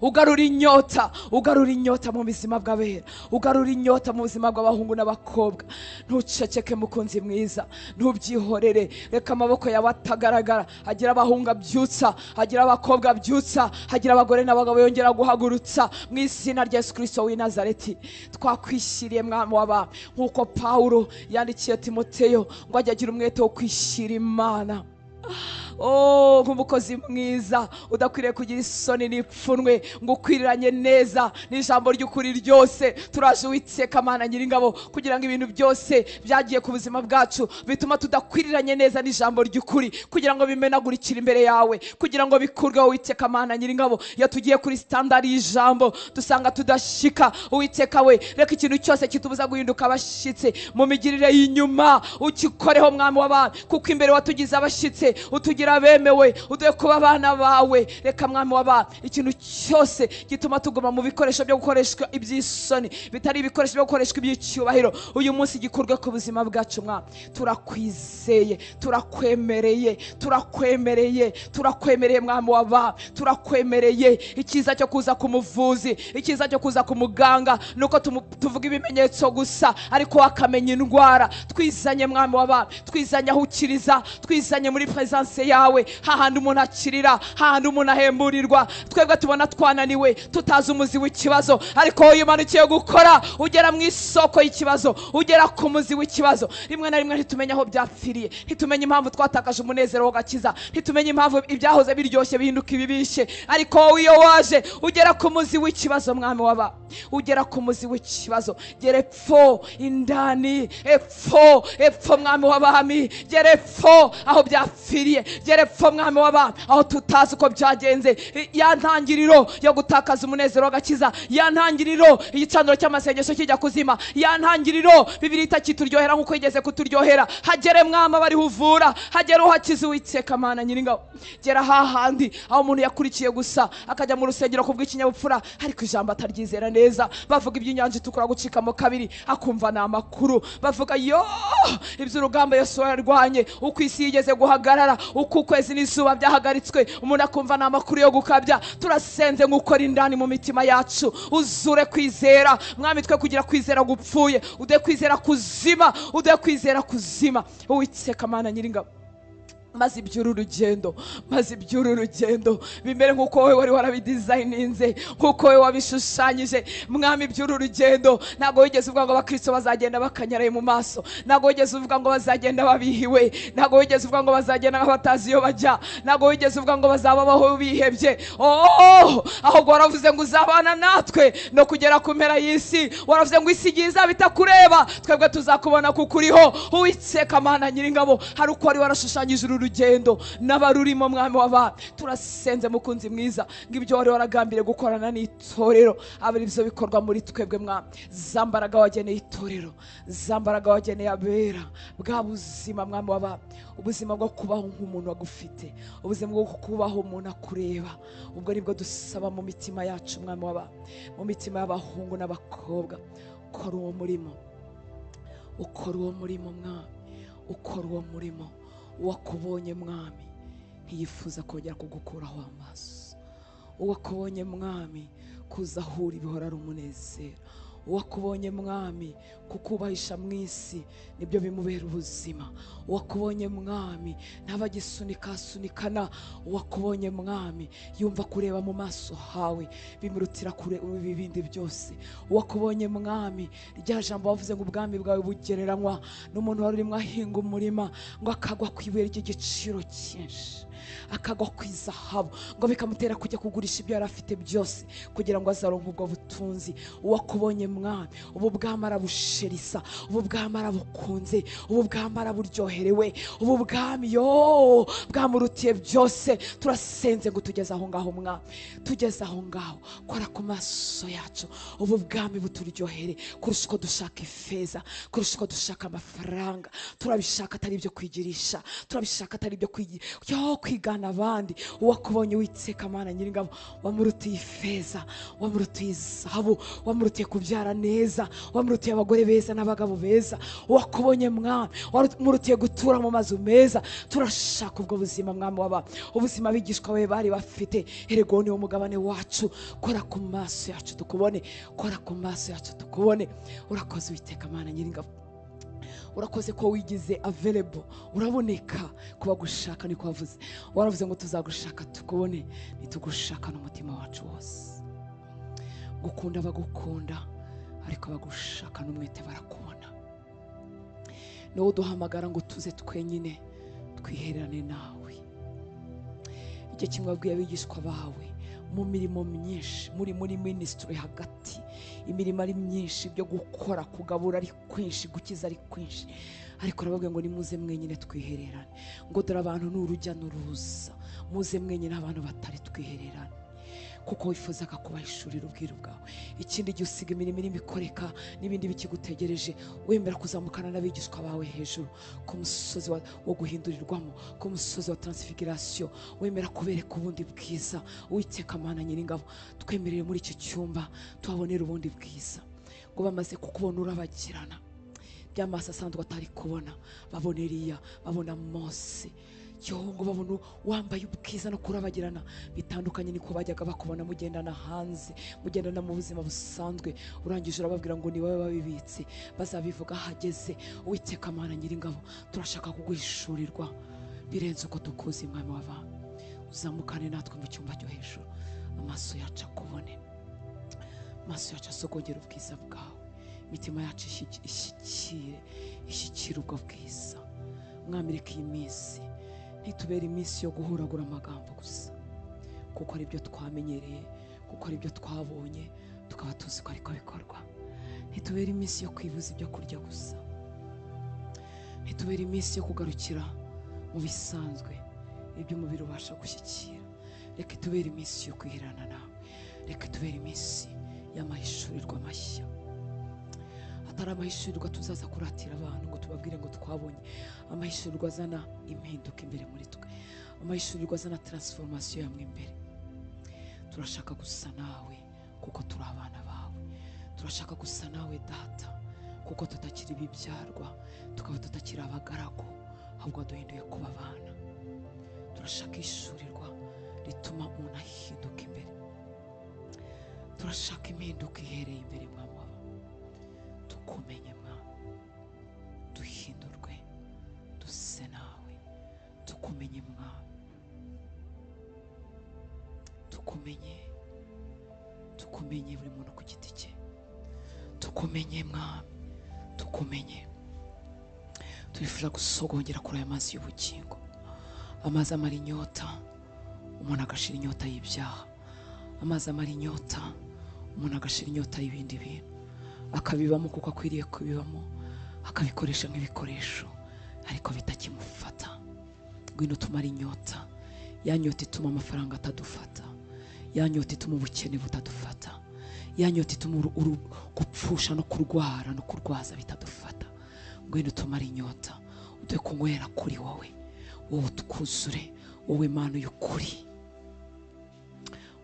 Ugarura inyota, ugarura inyota mu buzima bw'abera, ugarura inyota mu buzima bw'abahungu n'abakobwa. Ntuceceke mukunzi mwiza, ntubyihorere. Reka amaboko yawe atagaragara agira abahungu abyutsa, agira abakobwa abyutsa, agira abagore n'abagabo yongera guhagurutsa mu izina rya Yesu Kristo w'i Nazareti. Twakwishyiriye Mwami w'abami, nk'uko Paulo yandikiye Timoteyo ngo ajye agira umwete wo kwishyira Imana. Oh, nk'umukozi mwiza udakwiriye kugira isoni n'ipfunwe, ngo ukwiriranye neza n'ijambo ry'ukuri ryose. Turaje Uwiteka Mana Nyiringabo kugira ngo ibintu byose byagiye ku buzima bwacu bituma tudakwiriranye neza n'ijambo ry'ukuri, kugira ngo bimenagurikire imbere yawe, kugira ngo bikurweho Uwiteka Mana Nyiringabo. Iyo tugiye kuri standard y'ijambo dusanga tudashika. Uwiteka we, reka ikintu cyose kitubuza guhinduka abashyitsi mu migirire y'inyuma ukikoreho Mwami w'abantu, kuko imbere watugize abashyitsi, utugira abemewe, uduhe kuba abana bawe. Reka Mwami w'abantu, ikintu cyose gituma tuguma mu bikoresho byo gukoreshwa iby'isoni bitari ibikoresho byo gukoreshwa iby'icyubahiro, uyu munsi gikurwe ku buzima bwacu. Mwami, turakwizeye, turakwemereye, turakwemereye, turakwemereye Mwami w'abantu, turakwemereye. Icyiza cyo kuza ku muvuzi, icyiza cyo kuza ku muganga nuko tuvuga ibimenyetso gusa, ariko wakamenya indwara. Twizanye Mwami w'abantu, twizanye aho ukiriza, twizanye muri presence yawe, hahandi umuntu akirira, hahandi umuntu ahemburirwa. Twebwe tubona twananiwe, tutazi umuzi w'ikibazo, ariko wowe umanukiye gukora, ugera mu isoko y'ikibazo, ugera ku muzi w'ikibazo. Rimwe na rimwe ntitumenya aho byapfiriye, ntitumenya impamvu twatakaje umunezero w'agakiza, ntitumenya impamvu ibyahoze biryoshye bihinduka ibibishye, ariko wowe iyo waje ugera ku muzi w'ikibazo. Mwami w'abantu, ugera ku muzi w'ikibazo. Gera epfo indani, epfo epfo Mwami w'abami, gera epfo aho byapfiriye, gera epfo Mwami w'abantu aho tutazi uko byagenze. Ya ntangiriro yo gutakaza umunezero w'agakiza, ya ntangiriro igicaniro cy'amasengesho kijya kuzima, ya ntangiriro Bibiliya itakituryohera nk'uko yigeze kuturyohera. Hagere Mwami abariho uvura, hagere uhakiza Uwiteka Mana Nyiringabo. Gera hahandi aho umuntu yakurikiye gusa akajya mu rusengero kubw'ikinyabupfura, ariko ijambo ataryizera neza. Bavuga iby'inyanja itukura gucikamo kabiri, akumva ni amakuru. Bavuga yo iby'urugamba Yosuwa yarwanye, uko isi yigeze guhagarara, uko ukwezi n'izuba byahagaritswe, umuntu akumva ni amakuru yo gukabya. Turasenze nk'ukora indani mu mitima yacu, uzure kwizera Mwami, twe kugira kwizera gupfuye, ude kwizera kuzima, ude kwizera kuzima. Uwiteka Mana Nyiringabo, maze iby'uru rugendo, maze iby'uru rugendo bimere nk'uko wowe wari warabidesigninze, nk'uko wowe wabishushanyije. Mwami, iby'uru rugendo ntabwo wigeze uvuga ngo abakristo bazagenda bakanyaraye mu maso, ntabwo wigeze uvuga ngo bazagenda babihiwe, ntabwo wigeze uvuga ngo bazagenda nk'abatazi iyo bajya, ntabwo wigeze uvuga ngo bazababaho bihebye. Oh, ahubwo waravuze ngo uzabana natwe no kugera ku mpera y'isi. Waravuze ngo isi igihe izaba itakureba, twebwe tuzakubona kuko uriho. Uwiteka Mana Nyiringabo, hari uko wari warashushanyije uru rugendo n'abarurimo Mwami w'abantu. Turasenze mukunzi mwiza ngo ibyo wari waragambiriye gukorana n'itorero abe ari byo bikorwa muri twebwe Mwami. Za mbaraga wageneye itorero, za mbaraga wageneye abera, bwa buzima Mwami w'abantu, ubuzima bwo kubaho nk'umuntu wagufite, ubuzima bwo kubaho umuntu akureba, ubwo nibwo dusaba mu mitima yacu Mwami w'abantu, mu mitima y'abahungu n'abakobwa. Ukora uwo murimo, ukora uwo murimo Mwami, ukora uwo murimo. Uwakubonye Mwami ntiyifuza kongera kugukuraho amaso. Uwakubonye Mwami kuza ahura ibihora ari umunezero. Uwakubonye Mwami kukubahisha mu isi nibyo bimubera ubuzima. Uwakubonye Mwami ntabagisunika asunikana. Uwakubonye Mwami yumva kureba mu maso hawe bimurutira kure ibindi byose. Uwakubonye Mwami, rya jambo wavuze ngo ubwami bwawe bugereranywa n'umuntu wari urimo ahinga umurima, ngo akagwa ku ibuye ry'igiciro cyinshi, akagwa ku izahabu, ngo bikamutera kujya kugurisha ibyo yari afite byose kugira ngo azaronke ubwo butunzi. Uwakubonye Mwami, ubu bwami arabusherisa, ubu bwami arabukunze, ubu bwami araburyoherewe, ubu bwami yo bwamurutiye byose. Turasenze ngo tugeze aho ngaho Mwami, tugeze aho ngaho. Kora ku maso yacu, ubu bwami buturyohere kurusha uko dushaka ifeza, kurusha uko dushaka amafaranga. Turabishaka atari ibyo kwigirisha, turabishaka atari ibyo kwigana abandi. Uwakubonye Uwiteka Mana Nyiringabo, wamurutiye ifeza, wamurutiye izahabu, wamurutiye kubyara neza, wamurutiye abagore beza n'abagabo beza. Uwakubonye Mwami, wamurutiye gutura mu mazu meza. Turashaka ubwo buzima Mwami w'abantu, ubuzima abigishwa be bari bafite. Erega ni wo mugabane wacu. Kora ku maso yacu tukubone, kora ku maso yacu tukubone. Urakoze Uwiteka Mana Nyiringabo, urakoze ko wigize available, uraboneka kuba gushaka. Niko wavuze, waravuze ngo tuzagushaka tukubone, nitugushaka n'umutima wacu wose. Gukunda bagukunda, ariko bagushaka n'umwete barakubona. Niwo duhamagara ngo tuze twenyine twihererane nawe. Igihe kimwe wabwiye abigishwa bawe mu mirimo myinshi, muri ministry hagati, imirimo ari myinshi, byo gukora, kugabura ari kwinshi, gukiza ari kwinshi, ariko arababwira ngo nimuze mwenyine twihererane, ngo dore abantu ni urujya n'uruza, muze mwenyine abantu batari twihererane, kuko wifuzaga kubahishurira ubwiru bwawe. Ikindi gihe usiga imirimo irimo ikoreka n'ibindi bikigutegereje, wemera kuzamukana n'abigishwa bawe hejuru ku musozi wo guhindurirwamo, ku musozi wa transfiguration, wemera kubereka ubundi bwiza. Uwiteka Mana Nyiringabo, twemerere muri icyo cyumba tuhabonere ubundi bwiza. Ngo bamaze kukubona urabagirana, by'amaso asanzwe atari kubona, babona Eliya, babona Mose, ngo babona wambaye ubwiza no kurabagirana bitandukanye niko bajyaga bakubona mugendana hanze, mugendana mu buzima busanzwe. Urangije urababwira ngo ni wowe babibitse, bazabivuga hageze. Uwiteka Mana Nyiringabo, turashaka kuguhishurirwa birenze uko tukuzi. Mwami w'abantu, uzamukane natwe mu cyumba cyo hejuru, amaso yacu akubone, amaso yacu asogongera ubwiza bwawe, imitima yacu ishyikire ubwo bwiza. Mwami, reka iyi minsi ntitubere iminsi yo guhuragura amagambo gusa, kuko ari byo twamenyereye, kuko ari byo twabonye, tukaba tuzi ko ariko bikorwa. Ntitubere iminsi yo kwibuza ibyo kurya gusa, ntitubere iminsi yo kugarukira mu bisanzwe ibyo umubiri ubasha gushyikira. Reka itubere iminsi yo kwihirana nawe, reka itubere iminsi y'amahishurirwa mashya, atari amahishurirwa tuzaza kuratira abantu ngo tubabwire ngo twabonye. Amahishurirwa azana impinduka imbere muri twe, amahishurirwa azana transformation yamwe imbere. Turashaka gusa nawe kuko turi abana bawe, turashaka gusa nawe Data kuko tutakiri ibibyarwa, tukaba tutakiri abagaragu, ahubwo duhinduye kuba abana. Turashaka ishurirwa rituma umuntu ahinduka imbere, turashaka impinduka ihereye imbere. Mwami tukumenye, Mwami, duhindurwe duse nawe. Tukumenye Mwami, tukumenye, tukumenye buri muntu ku giti cye, tukumenye Mwami, tukumenye. Turifuza gusogongera kuri aya mazi y'ubugingo, amazi amara inyota umuntu agashira inyota y'ibyaha, amazi amara inyota umuntu agashira inyota y'ibindi bintu, akabibamo kuko akwiriye kubibamo, akabikoresha nk'ibikoresho ariko bitakimufata. Ngwino tumara inyota, ya nyota ituma amafaranga atadufata, ya nyota ituma ubukene butadufata, ya nyota ituma gupfusha no kurwara no kurwaza bitadufata. Ngwino tumara inyota, uduhe kunywera kuri wowe, wowe utwuzure, wowe Mana y'ukuri,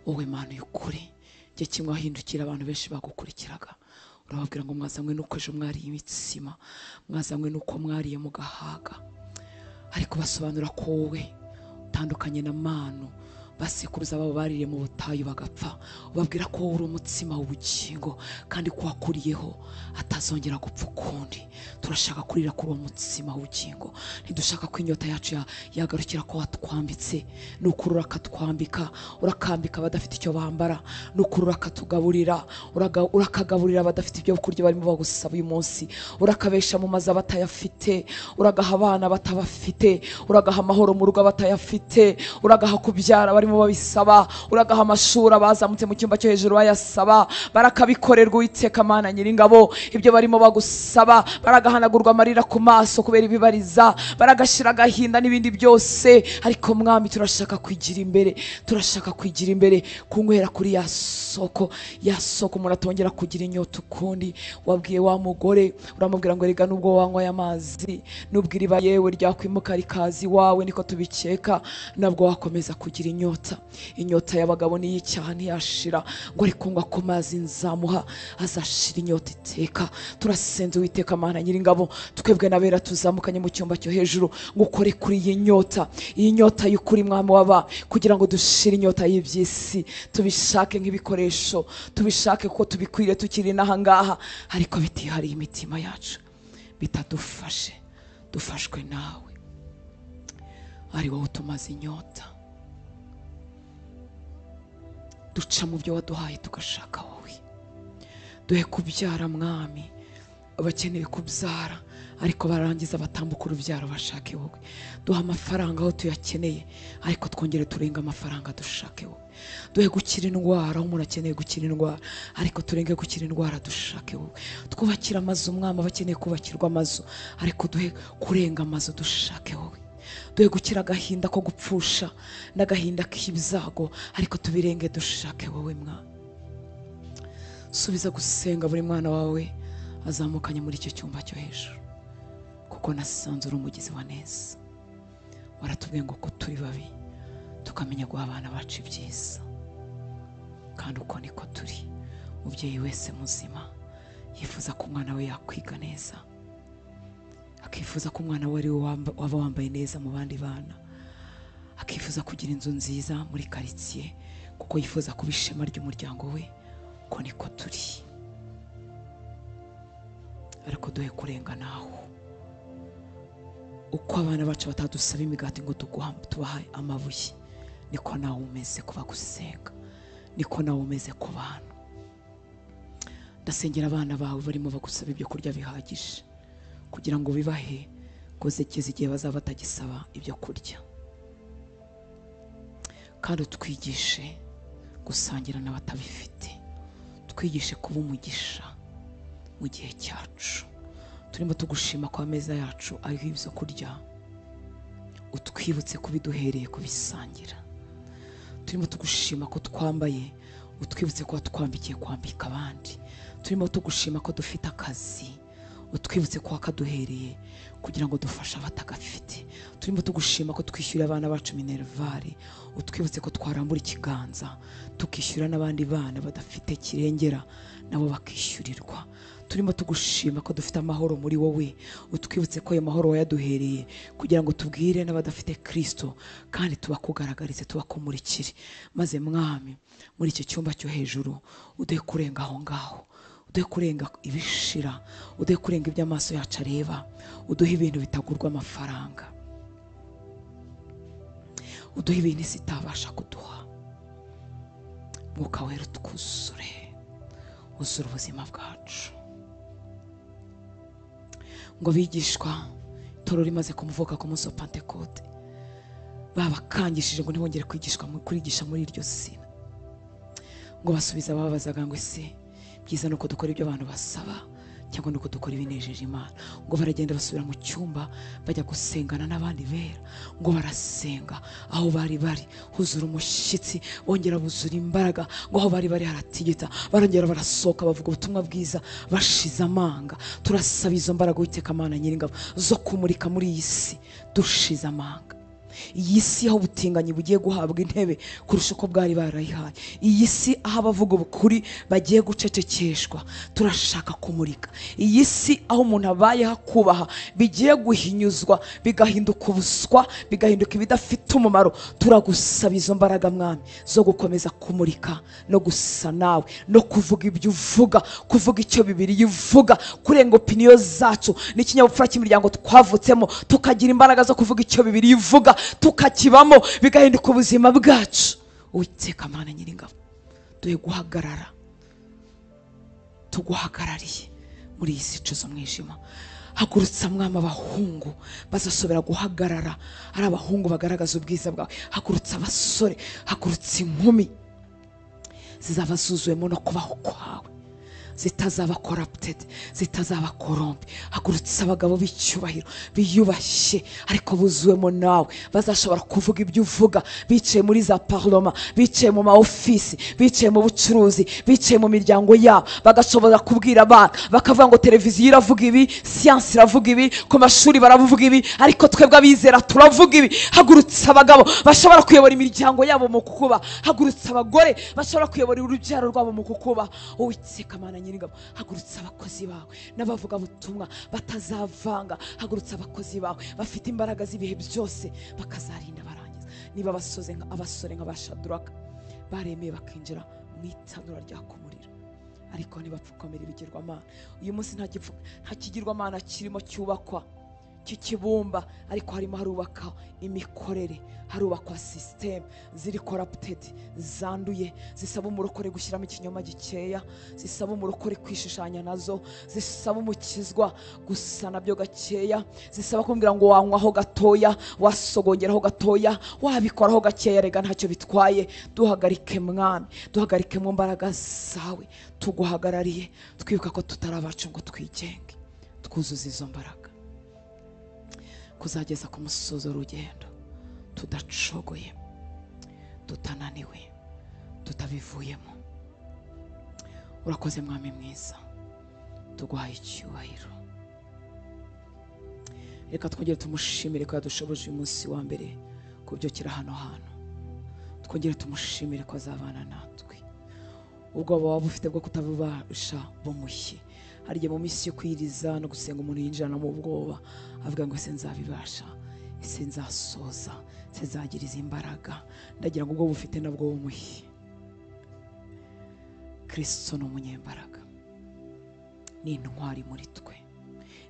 wowe Mana y'ukuri. Igihe kimwe wahindukira abantu benshi bagukurikiraga, urababwira ngo mwazanywe nuko ejo mwariye imitsima, mwazanywe nuko mwariye mugahaga, ariko basobanura ko wowe utandukanye na manu basekuruza babo baririye mu butayu bagapfa. Ubabwira ko wowe uri umutsima w'ubugingo kandi ko wakuriyeho atazongera gupfa ukundi. Turashaka kurira kuri uwo mutsima w'ubugingo, ntidushaka ko inyota yacu yagarukira ko watwambitse. Nukuri urakatwambika, urakambika abadafite icyo bambara, nukuri urakatugaburira, urakagaburira abadafite ibyo kurya barimo bagusaba uyu munsi, urakabesha mu mazu abatayafite, uragaha abana batabafite, uragaha amahoro mu rugo abatayafite, uragaha kubyara barimo babisaba, uragaha amashuri abazamutse mu cyumba cyo hejuru bayasaba, barakabikorerwa. Uwiteka Mana Nyiringabo, ibyo barimo bagusaba, baragahanagurwa amarira ku maso kubera ibibariza, baragashira agahinda n'ibindi byose. Ariko Mwami, turashaka kwigira imbere, turashaka kwigira imbere, kunywera kuri ya soko, ya soko umuntu atongera kugira inyota ukundi. Wabwiye wa mugore, uramubwira ngo erega nubwo wanywa aya mazi, nubwo iriba yewe ryakwimuka rikazi wawe, niko tubikeka, nabwo wakomeza kugira inyota. Inyota y'abagabo n'iy'icyaha ntiyashira, ngo ariko ngo ku mazi nzamuha azashira inyota iteka. Turasenze Uwiteka Mana Nyiringabo, twebwe n'abera tuzamukanye mu cyumba cyo hejuru, ngo ukore kuri iyi nyota, iyi nyota y'ukuri Mwami w'aba, kugira ngo dushire inyota y'iby'isi, tubishake nk'ibikoresho, tubishake kuko tubikwiriye tukiri n'ahangaha, ariko bitihariye imitima yacu, bitadufashe, dufashwe nawe, ari wowe utumaze inyota. Duca mu byo waduhaye tugashaka wowe. Duhe kubyara Mwami abakeneye kubyara, ariko barangiza batambuka urubyaro bashake wowe. Duha amafaranga aho tuyakeneye, ariko twongere turenga amafaranga dushake wowe. Duhe gukira indwara aho umuntu akeneye gukira indwara, ariko turenge gukira indwara dushake wowe. Twubakira amazu Umwami, abakeneye kubakirwa amazu, ariko duhe kurenga amazu dushake wowe. Duhe gukira agahinda ko gupfusha n'agahinda k'ibyago, ariko tubirenge dushake wowe Mwana. Subiza gusenga buri mwana wawe azamukanye muri icyo cyumba cyo hejuru, kuko nasanze uri umugizi wa neza. Waratubwiye ngo ko turi babi tukamenya guha abana bacu ibyiza, kandi uko niko turi. Umubyeyi wese muzima yifuza ko umwana we yakwiga neza, akifuza ko umwana we ari we waba wambaye neza mu bandi bana, akifuza kugira inzu nziza muri karitsiye kuko yifuza kuba ishema ry'umuryango we. Uko niko turi, ariko duhe kurenga naho. Uko abana bacu batadusaba imigati ngo tubahe amabuye, niko nawe umeze kuba gusenga, niko nawe umeze ku bantu. Ndasengera abana bawe barimo bagusaba ibyo kurya bihagije kugira ngo bibahe kuzekeza igihe bazaba batagisaba ibyo kurya. Kandi utwigishe gusangira n'abatabifite, twigishe kuba umugisha mu gihe cyacu. Turimo tugushima ko ameza yacu ariho ibyo kurya, utwibutse kubiduhereye kubisangira. Turimo tugushima ko twambaye, utwibutse ko watwambikiye kwambika abandi. Turimo tugushima ko dufite akazi, utwibutse ko wakaduhereye kugira ngo dufashe abatagafite. Turimo tugushima ko twishyura abana bacu minervari, utwibutse ko twarambura ikiganza tukishyura n'abandi bana badafite kirengera nabo bakishyurirwa. Turimo tugushima ko dufite amahoro muri wowe, utwibutse ko ayo mahoro wayaduhereye kugira ngo tubwire n'abadafite Kristo, kandi tubakugaragarize, tubakumurikire. Maze Mwami, muri icyo cyumba cyo hejuru uduhe kurenga aho ngaho, uduhe kurenga ibishira, uduhe kurenga ibyo amaso yacu areba, uduhe ibintu bitagurwa amafaranga, uduhe ibintu isi itabasha kuduha. Mwuka Wera utwuzure, uzure ubuzima bwacu. Ngo bigishwa itorero rimaze kumuvuka ku munsi wa Pentekote, babakangishije ngo ntibongere kwigisha muri iryo zina. Ngo basubiza bababazaga ngo ese byiza nuko dukora ibyo abantu basaba cyangwa nuko dukora ibinejeje Imana? Ngo baragenda basubira mu cyumba bajya gusengana n'abandi bera. Ngo barasenga aho bari bari huzura umushyitsi, bongera buzura imbaraga. Ngo aho bari bari haratigita, barongera barasohoka bavuga ubutumwa bwiza bashize amanga. Turasaba izo mbaraga Uwiteka Mana Nyiringabo zo kumurika muri iyi si dushize amanga. Iyi si aho ubutinganyi bugiye guhabwa intebe kurusha uko bwari barayihaye, iyi si aho abavuga ubukuri bagiye gucecekeshwa, turashaka kumurika. Iyi si aho umuntu abayeho akubaha bigiye guhinyuzwa bigahinduka ubuswa, bigahinduka ibidafite umumaro, turagusaba izo mbaraga Mwami zo gukomeza kumurika no gusa nawe, no kuvuga ibyo uvuga, kuvuga icyo Bibiliya ivuga, kurenga opiniyo zacu n'ikinyabupfura cy'imiryango twavutsemo, tukagira imbaraga zo kuvuga icyo Bibiliya ivuga, tukakibamo bigahinduka ubuzima bwacu. Uwiteka Mana Nyiringabo, duhe guhagarara tuguhagarariye muri iyi si icuze umwijima. Hagurutsa Mwami abahungu bazasubira guhagarara ari abahungu bagaragaza ubwiza bwawe. Hagurutsa abasore, hagurutsa inkumi zizaba zuzuwemo no kubaho kwawe, zitazaba corrupted, zitazaba corrompe. Hagurutsa abagabo b'icyubahiro biyubashye ariko buzuwemo nawe, bazashobora kuvuga ibyo uvuga, bicaye muri za parloma, bicaye mu ma office, bicaye mu bucuruzi, bicaye mu miryango yabo, bagashobora kubwira abana bakavuga ngo televiziyo iravuga ibi, science iravuga ibi, ku mashuri baravuga ibi, ariko twebwe abizera turavuga ibi. Hagurutsa abagabo bashobora kuyobora imiryango yabo mu kukuba, hagurutsa abagore bashobora kuyobora urubyaro rwabo mu kukuba. Uwiteka Mana Nyiringabo, hagurutsa abakozi bawe n'abavuga butumwa batazavanga, hagurutsa abakozi bawe bafite imbaraga z'ibihe byose bakazarinda barangiza. Niba abasoze abasore nk'abashaduraka baremeye bakinjira mu itanura ryaka umuriro, ariko ntibapfukamira ibigirwamana. Uyu munsi nta kigirwamana kirimo cyubakwa cy'ikibumba, ariko harimo harubaka imikorere, harubakwa system ziri corrupted, zanduye, zisaba umurokore gushyiramo ikinyoma gikeya, zisaba umurokore kwishushanya nazo, zisaba umukizwa gusa nabyo gakeya, zisaba kumbwira ngo wanywaho gatoya, wasogongeraho gatoya, wabikoraho gakeya, rega ntacyo bitwaye. Duhagarike Mwami, duhagarike mu mbaraga zawe, tuguhagarariye, twibuka ko tutari abacu ngo twigenge, twuzuze izo mbaraga kuzageza ku musozo w'urugendo tudacogoye, tutananiwe, tutabivuyemo. Urakoze Mwami mwiza, tuguhaye icyubahiro. Reka twongere tumushimire ko yadushoboje uyu munsi wa mbere kubyukira hano hantu. Twongere tumushimire ko azabana natwe. Ubwoba waba ufite bwo kutabubasha bumushye. Hari igihe mu minsi yo kwiriza no gusenga umuntu yinjirana mu bwoba, avuga ngo ese nzabibasha, ese nzasoza, ese nzagira izi mbaraga. Ndagira ngo ubwo bufite nabwo bumuhe. Kristo ni umunyembaraga, ni intwari muri twe,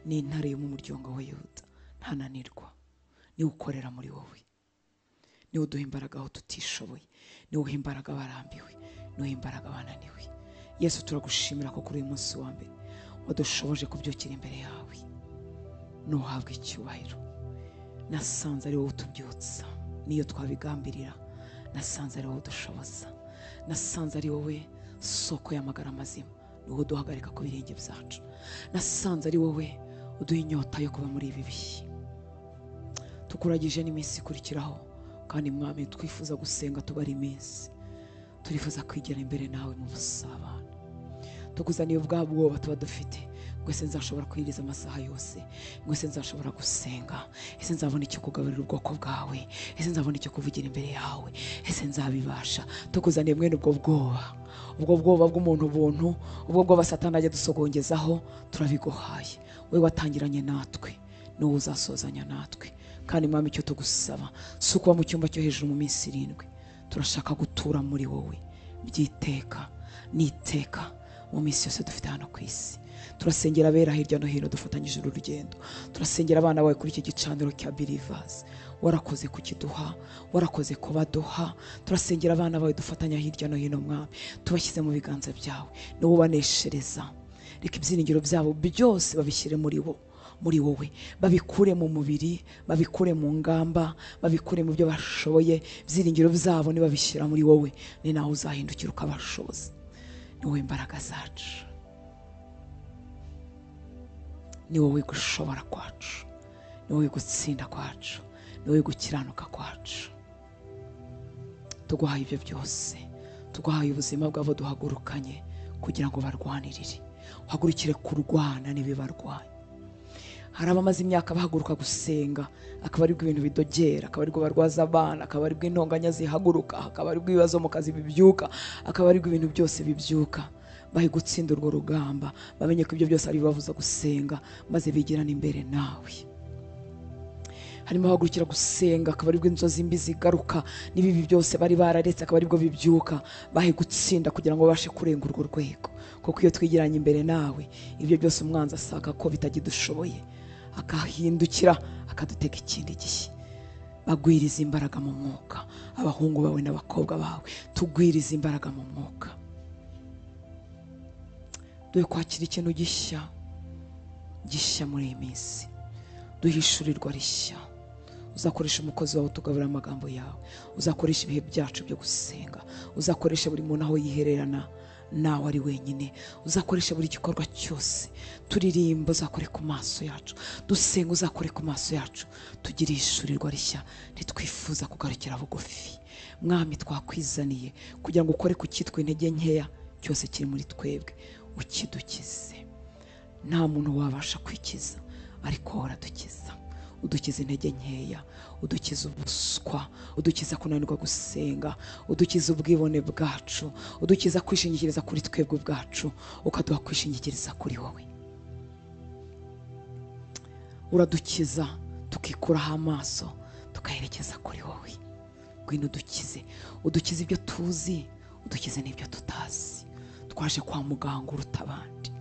ni intare yo mu muryango wa Yuda, ntananirwa, niwe ukorera muri wowe, niwe uduha imbaraga aho tutishoboye, niwe uha imbaraga abarambiwe, niwe uha imbaraga abananiwe. Yesu, turagushimira ko kuri uyu munsi wa mbere wadushoboje kubyukira imbere yawe, nuhabwa icyubahiro. Nasanze ari wowe utubyutsa, niyo twabigambirira, nasanze ari wowe udushoboza, nasanze ari wowe soko y'amagara mazima, ni wowe uduhagarika ku birenge byacu, nasanze ari wowe uduha inyota yo kuba muri ibi bihe. Tukuragije n'iminsi ikurikiraho, kandi Mwami twifuza gusenga tubara iminsi, turifuza kwigera imbere nawe mu busabane. Tukuzaniye ubwa bwoba tuba dufite, ngo ese nzashobora kwiriza amasaha yose, ngo ese nzashobora gusenga, ese nzabona icyo kugaburira ubwoko bwawe, ese nzabona icyo kuvugira imbere yawe, ese nzabibasha. Tukuzaniye mwene ubwo bwoba, ubwo bwoba bw'umuntu buntu, ubwo bwoba Satani ajya dusogongezaho, turabiguhaye. Wowe watangiranye natwe, n'uwo uzasozanya natwe. Kandi Mwami, icyo tugusaba si ukuba mu cyumba cyo hejuru mu minsi 7, turashaka gutura muri wowe byiteka n'iteka mu minsi yose dufite hano ku isi. Turasengera abera hirya no hino dufatanyije uru rugendo, turasengera abana bawe kuri iki gicaniro cya Believers, warakoze kukiduha, warakoze kubaduha. Turasengera abana bawe dufatanya hirya no hino Mwami, tubashyize mu biganza byawe, niwo ubaneshereza. Reka ibyiringiro byabo byose babishyire muri bo, muri wowe, babikure mu mubiri, babikure mu ngamba, babikure mu byo bashoboye. Ibyiringiro byabo nibabishyira muri wowe, ni nawe uzahindukira ukabashoboza. Ni wowe imbaraga zacu, ni wowe gushobora kwacu, ni wowe gutsinda kwacu, ni wowe gukiranuka kwacu. Tuguhaye ibyo byose, tuguhaye ubuzima bwabo duhagurukanye kugira ngo barwanirire. Uhagurukire kurwana n'ibibarwanya. Hari abamaze imyaka bahaguruka gusenga, akaba aribwo ibintu bidogera, akaba aribwo barwaza abana, akaba aribwo intonganya zihaguruka, akaba aribwo ibibazo mu kazi bibyuka, akaba aribwo ibintu byose bibyuka. Bahe gutsinda urwo rugamba, bamenye ko ibyo byose ari bibabuza gusenga, maze bigirane imbere nawe. Harimo abahagurukira gusenga, akaba aribwo inzozi mbi zigaruka, n'ibibi byose bari bararetse akaba aribwo bibyuka. Bahe gutsinda kugira ngo babashe kurenga urwo rwego, kuko iyo twigiranye imbere nawe, ibyo byose umwanzi asaka ko bitagidushoboye, akahindukira akadutega ikindi gihe. Bagwiriza imbaraga mu mwuka, abahungu bawe n'abakobwa bawe, tugwiriza imbaraga mu mwuka. Duhe kwakira ikintu gishya gishya muri iyi minsi, duhishurirwa rishya. Uzakoresha umukozi wawe utugaburira amagambo yawe, uzakoresha ibihe byacu byo gusenga, uzakoresha buri muntu aho yihererana nawe ari wenyine, uzakoresha buri gikorwa cyose turirimba, uzakore ku maso yacu, dusenga, uzakore ku maso yacu, tugire ishurirwa rishya. Ntitwifuza kugarukira bugufi Mwami, twakwizaniye kugira ngo ukore ku cyitwa intege nkeya cyose kiri muri twebwe, ukidukize. Nta muntu wabasha kwikiza, ariko uradukiza. Udukiza intege nkeya, udukiza ubuswa, udukiza kunanirwa gusenga, udukiza ubwibone bwacu, udukiza kwishingikiriza kuri twebwe ubwacu, ukaduha kwishingikiriza kuri wowe. Uradukiza tukikuraho amaso tukayerekeza kuri wowe. Ngwino udukize, udukize ibyo tuzi, udukize n'ibyo tutazi. Twaje kwa muganga uruta abandi,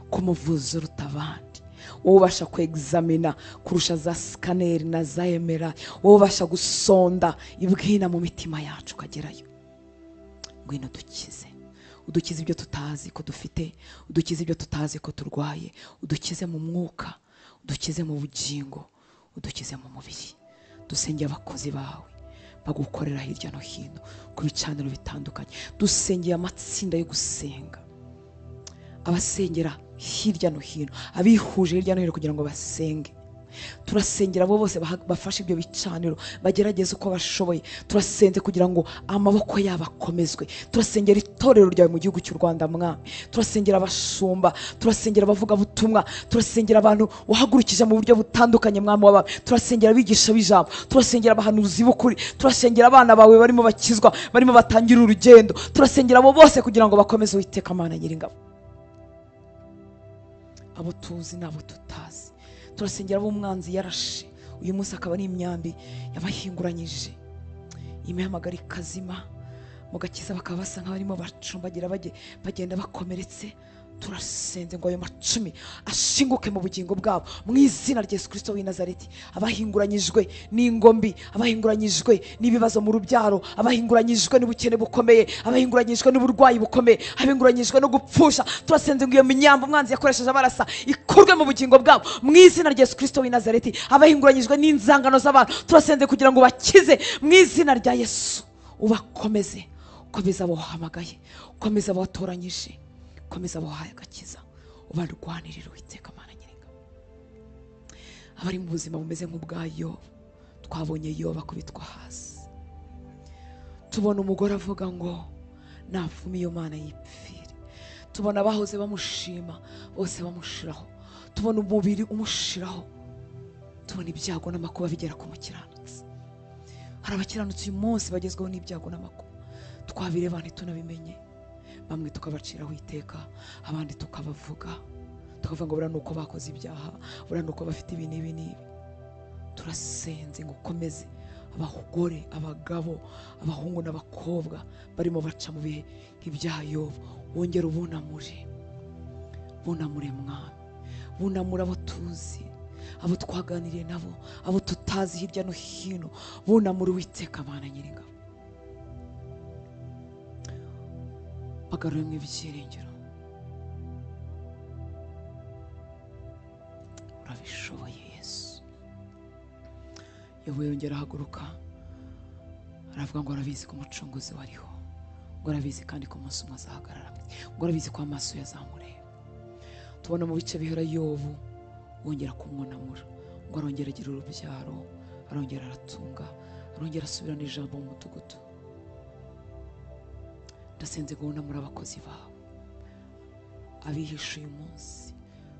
ku muvuzi uruta abandi, Wowe ubasha kwegizamina kurusha za sikaneri na za emera, wowe ubasha gusonda ibwina mu mitima yacu ukagerayo. Ngwino dukize, udukize ibyo tutazi ko dufite, udukize ibyo tutazi ko turwaye, udukize mu mwuka, udukize mu bugingo, udukize mu mubiri. Dusengeye abakozi bawe bagukorera hirya no hino ku bicaniro bitandukanye, dusengeye amatsinda yo gusenga, abasengera hirya no hino, abihuje hirya no hino kugira ngo basenge. Turasengera abo bose bafashe ibyo bicaniro, bagerageze uko bashoboye. Turasenze kugira ngo amaboko yabo akomezwe. Turasengera itorero ryawe mu gihugu cy'u Rwanda Mwami, turasengera abashumba, turasengera abavugabutumwa, turasengera abantu wahagurukije mu buryo butandukanye Mwami w'abami, turasengera abigisha b'ijambo, turasengera abahanuzi b'ukuri, turasengera abana bawe barimo bakizwa, barimo batangira urugendo. Turasengera abo bose kugira ngo bakomeze Uwiteka Mana Nyiringabo, abo tuzi n'abo tutazi. Turasengera abo umwanzi yarashe uyu munsi akaba ari imyambi yabahinguranyije, imihamagaro ikazima mu gakiza, bakaba basa nk'abarimo bacumbagira bagenda bakomeretse. Turasenze ngo ayo macumi ashinguke mu bugingo bwabo mu izina rya Yesu Kristo w'i Nazareti. Abahinguranyijwe n'ingombi, abahinguranyijwe n'ibibazo mu rubyaro, abahinguranyijwe n'ubukene bukomeye, abahinguranyijwe n'uburwayi bukomeye, abahinguranyijwe no gupfusha, turasenze ngo iyo minyambo umwanzi yakoresheje abarasa ikurwe mu bugingo bwabo mu izina rya Yesu Kristo w'i Nazareti. Abahinguranyijwe n'inzangano z'abantu, turasenze kugira ngo bakize mu izina rya Yesu. Ubakomeze, ukomeze abo wahamagaye, ukomeze abo watoranyije, komeza abahaye agakiza, ubarwanirire Uwiteka Mana Nyiringabo. Abari mu buzima bumeze nk'ubwa Yobu, twabonye Yobu akubitwa hasi, tubona umugore avuga ngo navume iyo Mana yipfire, tubona abahoze bamushima bose bamushiraho, tubona umubiri umushiraho, tubona ibyago n'amakuba bigera ku mukiranutsi. Hari abakiranutsi uyu munsi bagezweho n'ibyago n'amakuba, twabireba ntitunabimenye, bamwe tukabaciraho iteka, abandi tukabavuga, tukavuga ngo buriya nuko bakoze ibyaha, buriya nuko bafite ibi n'ibi n'ibi. Turasenze ngo ukomeze abagore, abagabo, abahungu n'abakobwa barimo baca mu bihe nk'ibya Yobu, wongere ubunamure, bunamure Mwami, bunamure abo tuzi, abo twaganiriye nabo, abo tutazi hirya no hino, bunamure Uwiteka Mana Nyiringabo. Bagarure mu ibyiringiro, urabishoboye Yesu. Yobu yongera ahaguruka aravuga ngo arabizi ko umucunguzi wariho, ngo arabizi kandi ko umunsi umwe azahagarara, ngo arabizi ko amaso yazamureba. Tubona mu bice bihera Yobu wongera kumwunamura, ngo arongera agira urubyaro, arongera aratunga, arongera asubirana ijambo mu mudugudu. Ndasenze ngo wunamure abakozi bawe abihishe uyu munsi,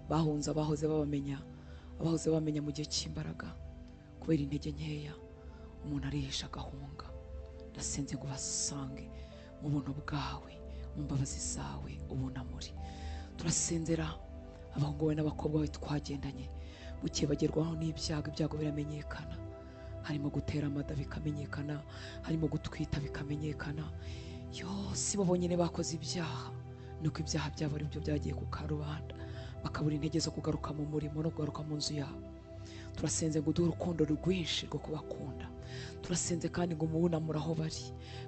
bahunze abahoze babamenya, abahoze bamenya mu gihe cy'imbaraga, kubera intege nkeya umuntu arihisha agahunga. Ndasenze ngo basange mu buntu bwawe, mu mbabazi zawe, ubunamure. Turasenzera abahungu bawe n'abakobwa bawe twagendanye, buke bagerwaho n'ibyago, ibyago biramenyekana, harimo gutera amada bikamenyekana, harimo gutwita bikamenyekana. Yo si bo bonyine bakoze ibyaha, nuko ibyaha byabo ari byo byagiye ku karubanda, bakabura intege zo kugaruka mu murimo no kugaruka mu nzu yabo. Turasenze ngo uduhe urukundo rwinshi rwo kubakunda. Turasenze kandi ngo mubunamure aho bari,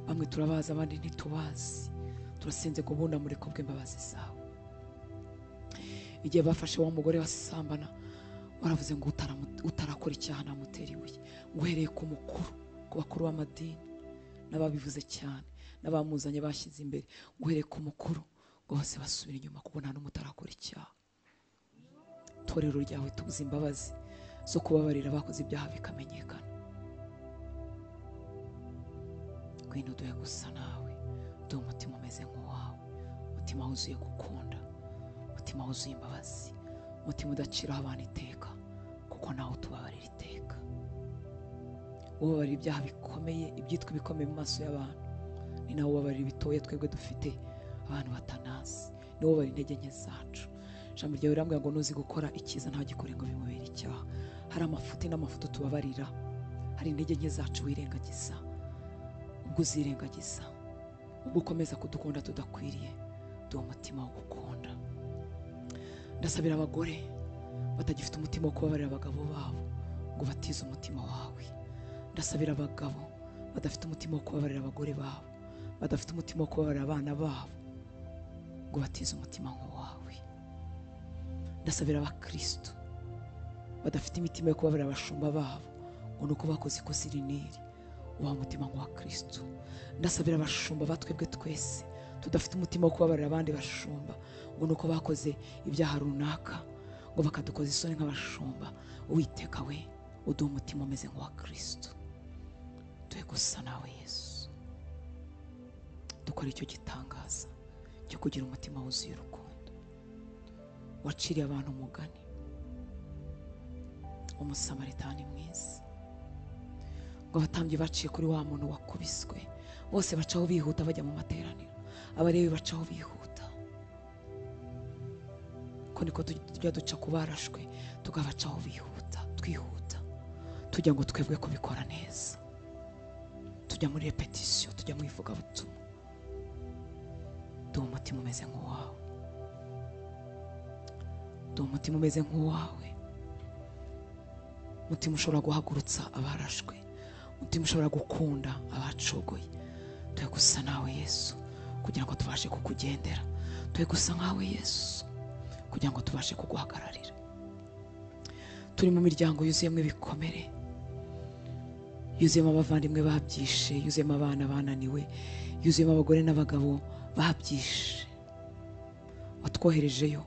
bamwe turabazi abandi ntitubazi. Turasenze ngo ubunamure kubw'imbabazi zawe. Igihe bafashe wa mugore wasambana, waravuze ngo utarakora icyaha namutera ibuye, ngo uhereye ku mukuru, ku bakuru b'amadini n'ababivuze cyane n'abamuzanye bashyize imbere, ngo uhereye ku mukuru, ngo bose basubire inyuma kuko nta n'umwe utarakora icyaha. Itorero ryawe tubuze imbabazi zo kubabarira abakoze ibyaha bikamenyekana. Ngwino uduhe gusa nawe, uduhe umutima umeze nk'uwawe, umutima wuzuye gukunda, umutima wuzuye imbabazi, umutima udaciraho abantu iteka, kuko nawe utubabarira iteka. Ubabarira ibyaha bikomeye, ibyitwa ibikomeye mu maso y'abantu, ni nawe ubabarira ibitoya twebwe dufite abantu batanazi, ni wowe ubabarira intege nke zacu. Ijambo ryawe rirambwira ngo nuzi gukora icyiza ntagikore ngo bimubere icyaha. Hari amafuti n'amafuti tubabarira, hari intege nke zacu wirengagiza, ubwo uzirengagiza, ubwo ukomeza kudukunda tudakwiriye, duha umutima wo gukunda. Ndasabira abagore Batagifite umutima wo kubabarira abagabo babo ngo batize umutima wawe. Ndasabira abagabo badafite umutima wo kubabarira abagore babo, badafite umutima wo kubabarira abana babo ngo batize umutima nk'uwawe. Ndasabira abakristo badafite imitima yo kubabarira abashumba babo ngo nuko bakoze ikosa iri n'iri, ubaha umutima nk'uwa Kristo. Ndasabira abashumba batwebwe twese tudafite umutima wo kubabarira abandi bashumba ngo nuko bakoze ibyaha runaka ngo bakadukoza isoni nk'abashumba. Uwiteka we, uduhe umutima umeze nk'uwa Kristo, tuhe gusa nawe Yesu. Dukora icyo gitangaza cyo kugira umutima wuzuye urukundo. Waciriye abantu umugani, Umusamaritani mwiza, ngo abatambyi baciye kuri wa muntu wakubiswe, bose bacaho bihuta bajya mu materaniro, abarebi bacaho bihuta. Ko niko tujya duca ku barashwe, tukabacaho bihuta, twihuta tujya ngo twebwe kubikora neza, tujya muri repetition, tujya mu ivugabutumwa. Duha umutima umeze nk'uwawe, duha umutima umeze nk'uwawe, umutima ushobora guhagurutsa abarashwe, umutima ushobora gukunda abacogoye. Tuhe gusa nawe Yesu kugira ngo tubashe kukugendera, tuhe gusa nkawe Yesu kugira ngo tubashe kuguhagararira. Turi mu miryango yuzuyemo ibikomere, yuzuyemo abavandimwe babyishe, yuzuyemo abana bananiwe, yuzuyemo abagore n'abagabo babyishe. Watwoherejeyo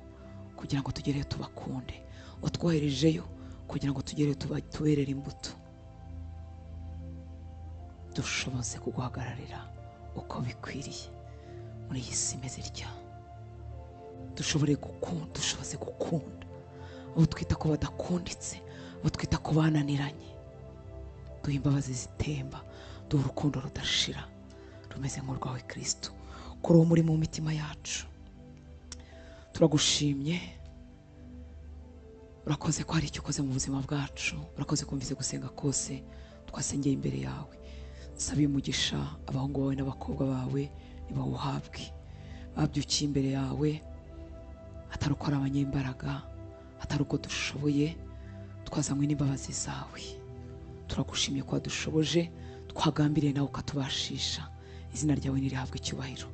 kugira ngo tugereyo tubakunde, watwoherejeyo kugira ngo tugereyo tuberere imbuto. Dushoboze kuguhagararira uko bikwiriye muri iyi si imeze itya. Dushobore gukunda, dushoboze gukunda abo twita ko badakunditse, abo twita ko bananiranye. Duhe imbabazi zitemba, duhe urukundo rudashira rumeze nk'urwawe Kristo. Kuri uwo muri mu mitima yacu, turagushimye. Urakoze ko hari icyo ukoze mu buzima bwacu, urakoze kumvise gusenga kose twasengeye imbere yawe. Sabiye umugisha abahungu bawe n'abakobwa bawe nibawuhabwe, babyukiye imbere yawe atari uko ari abanyembaraga, atari uko dushoboye, twazanywe n'imbabazi zawe. Turagushimye ko wadushoboje, twagambiriye nawe ukatubashisha. Izina ryawe nirihabwe icyubahiro.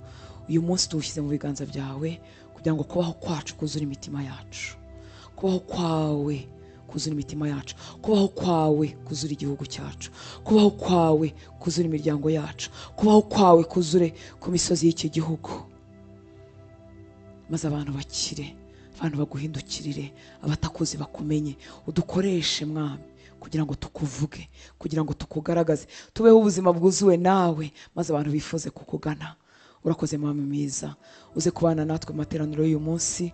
Uyu munsi tuwushyize mu biganza byawe kugira ngo kubaho kwacu kuzure imitima yacu, kubaho kwawe kuzura imitima yacu, kubaho kwawe kuzura igihugu cyacu, kubaho kwawe kuzura imiryango yacu, kubaho kwawe kuzure ku misozi y'iki gihugu, maze abantu bakire, abantu baguhindukirire, abatakuzi bakumenye. Udukoreshe Mwami kugira ngo tukuvuge, kugira ngo tukugaragaze, tubeho ubuzima bwuzuwe nawe, maze abantu bifuze kukugana. Urakoze Mwami mwiza, uze kubana natwe mu materaniro y'uyu munsi,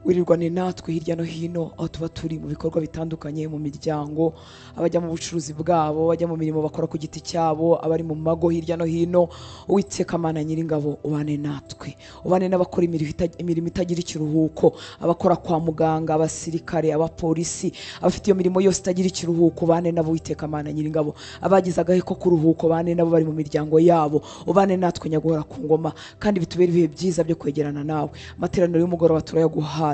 wirirwane natwe hirya no hino aho tuba turi mu bikorwa bitandukanye, mu miryango, abajya mu bucuruzi bwabo, abajya mu mirimo bakora ku giti cyabo, abari mu mago hirya no hino. Uwiteka Mana Nyiringabo, ubane natwe, ubane n'abakora imirimo itagira ikiruhuko, abakora kwa muganga, abasirikare, abapolisi, abafite iyo mirimo yose itagira ikiruhuko, ubane nabo Uwiteka Mana Nyiringabo. Abagize agahe ko kuruhuko, ubane nabo bari mu miryango yabo, ubane natwe Nyaguhora ku ngoma, kandi bitubere ibihe byiza byo kwegerana nawe. Amateraniro y'umugoroba turayaguhaye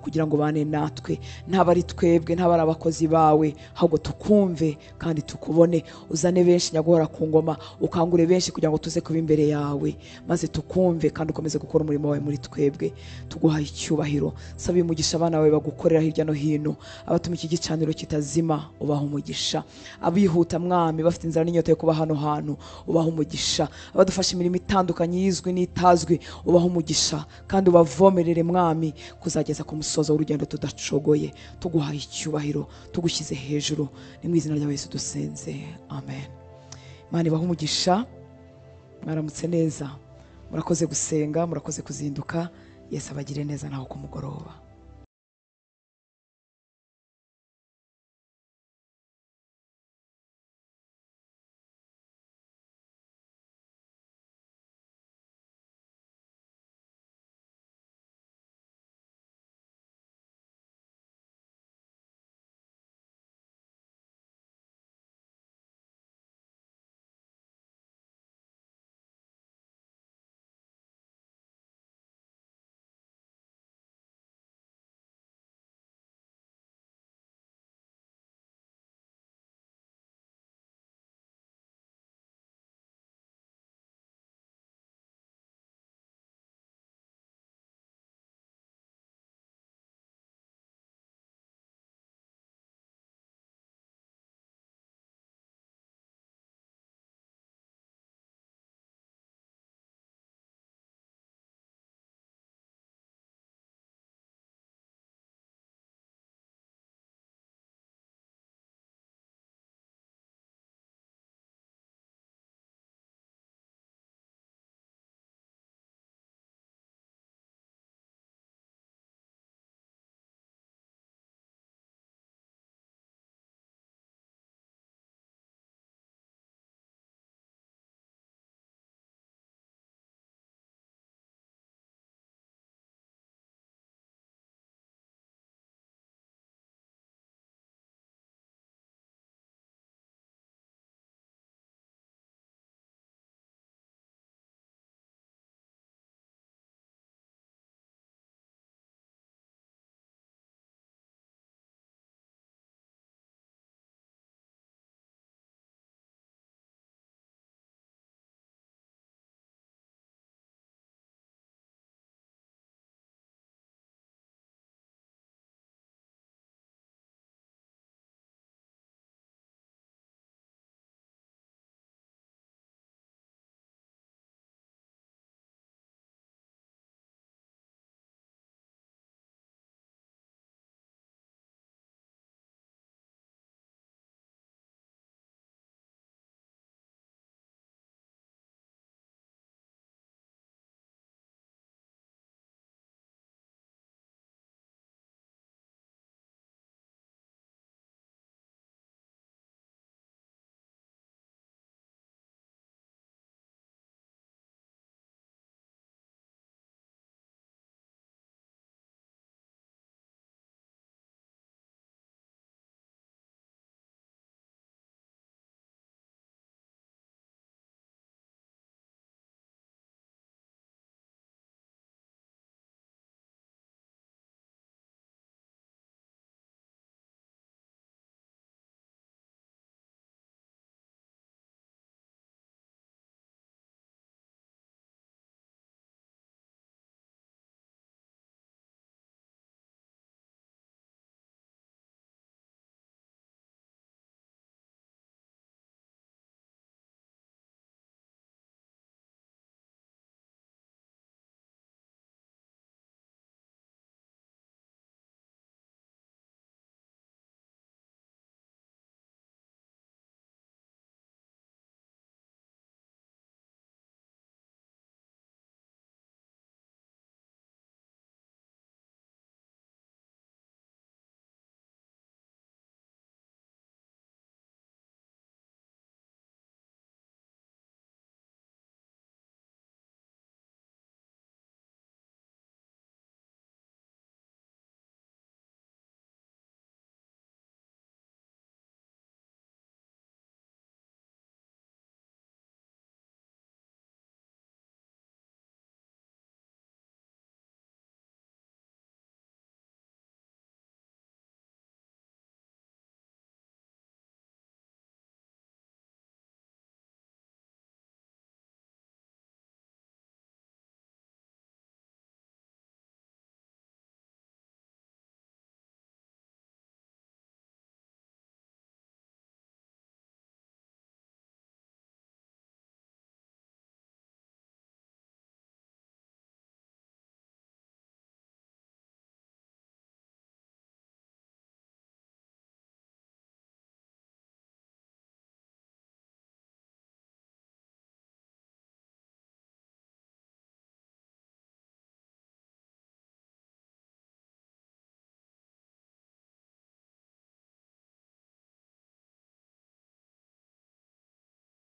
kugira ngo bane natwe, ntaba ari twebwe, ntaba ari abakozi bawe, ahubwo tukumve kandi tukubone. Uzane benshi Nyaguhora ku ngoma, ukangure benshi kugira ngo tuze kuba imbere yawe, maze tukumve kandi ukomeze gukora umurimo wawe muri twebwe. Tuguhaye icyubahiro. Saba umugisha abana bawe bagukorera hirya no hino, abatuma iki gicaniro kitazima ubaha umugisha, abihuta Mwami bafite inzara n'inyota yo kuba hano hantu ubaha umugisha, abadufasha imirimo itandukanye izwi n'itazwi ubaha umugisha, kandi ubavomerere Mwami kuzageza ku musozo w'urugendo tudacogoye. Tuguhaye icyubahiro, tugushyize hejuru, ni mu izina rya Yesu dusenze, amen. Imana ibahe umugisha. Mwaramutse neza, murakoze gusenga, murakoze kuzinduka. Yesu abagire neza naho ku mugoroba.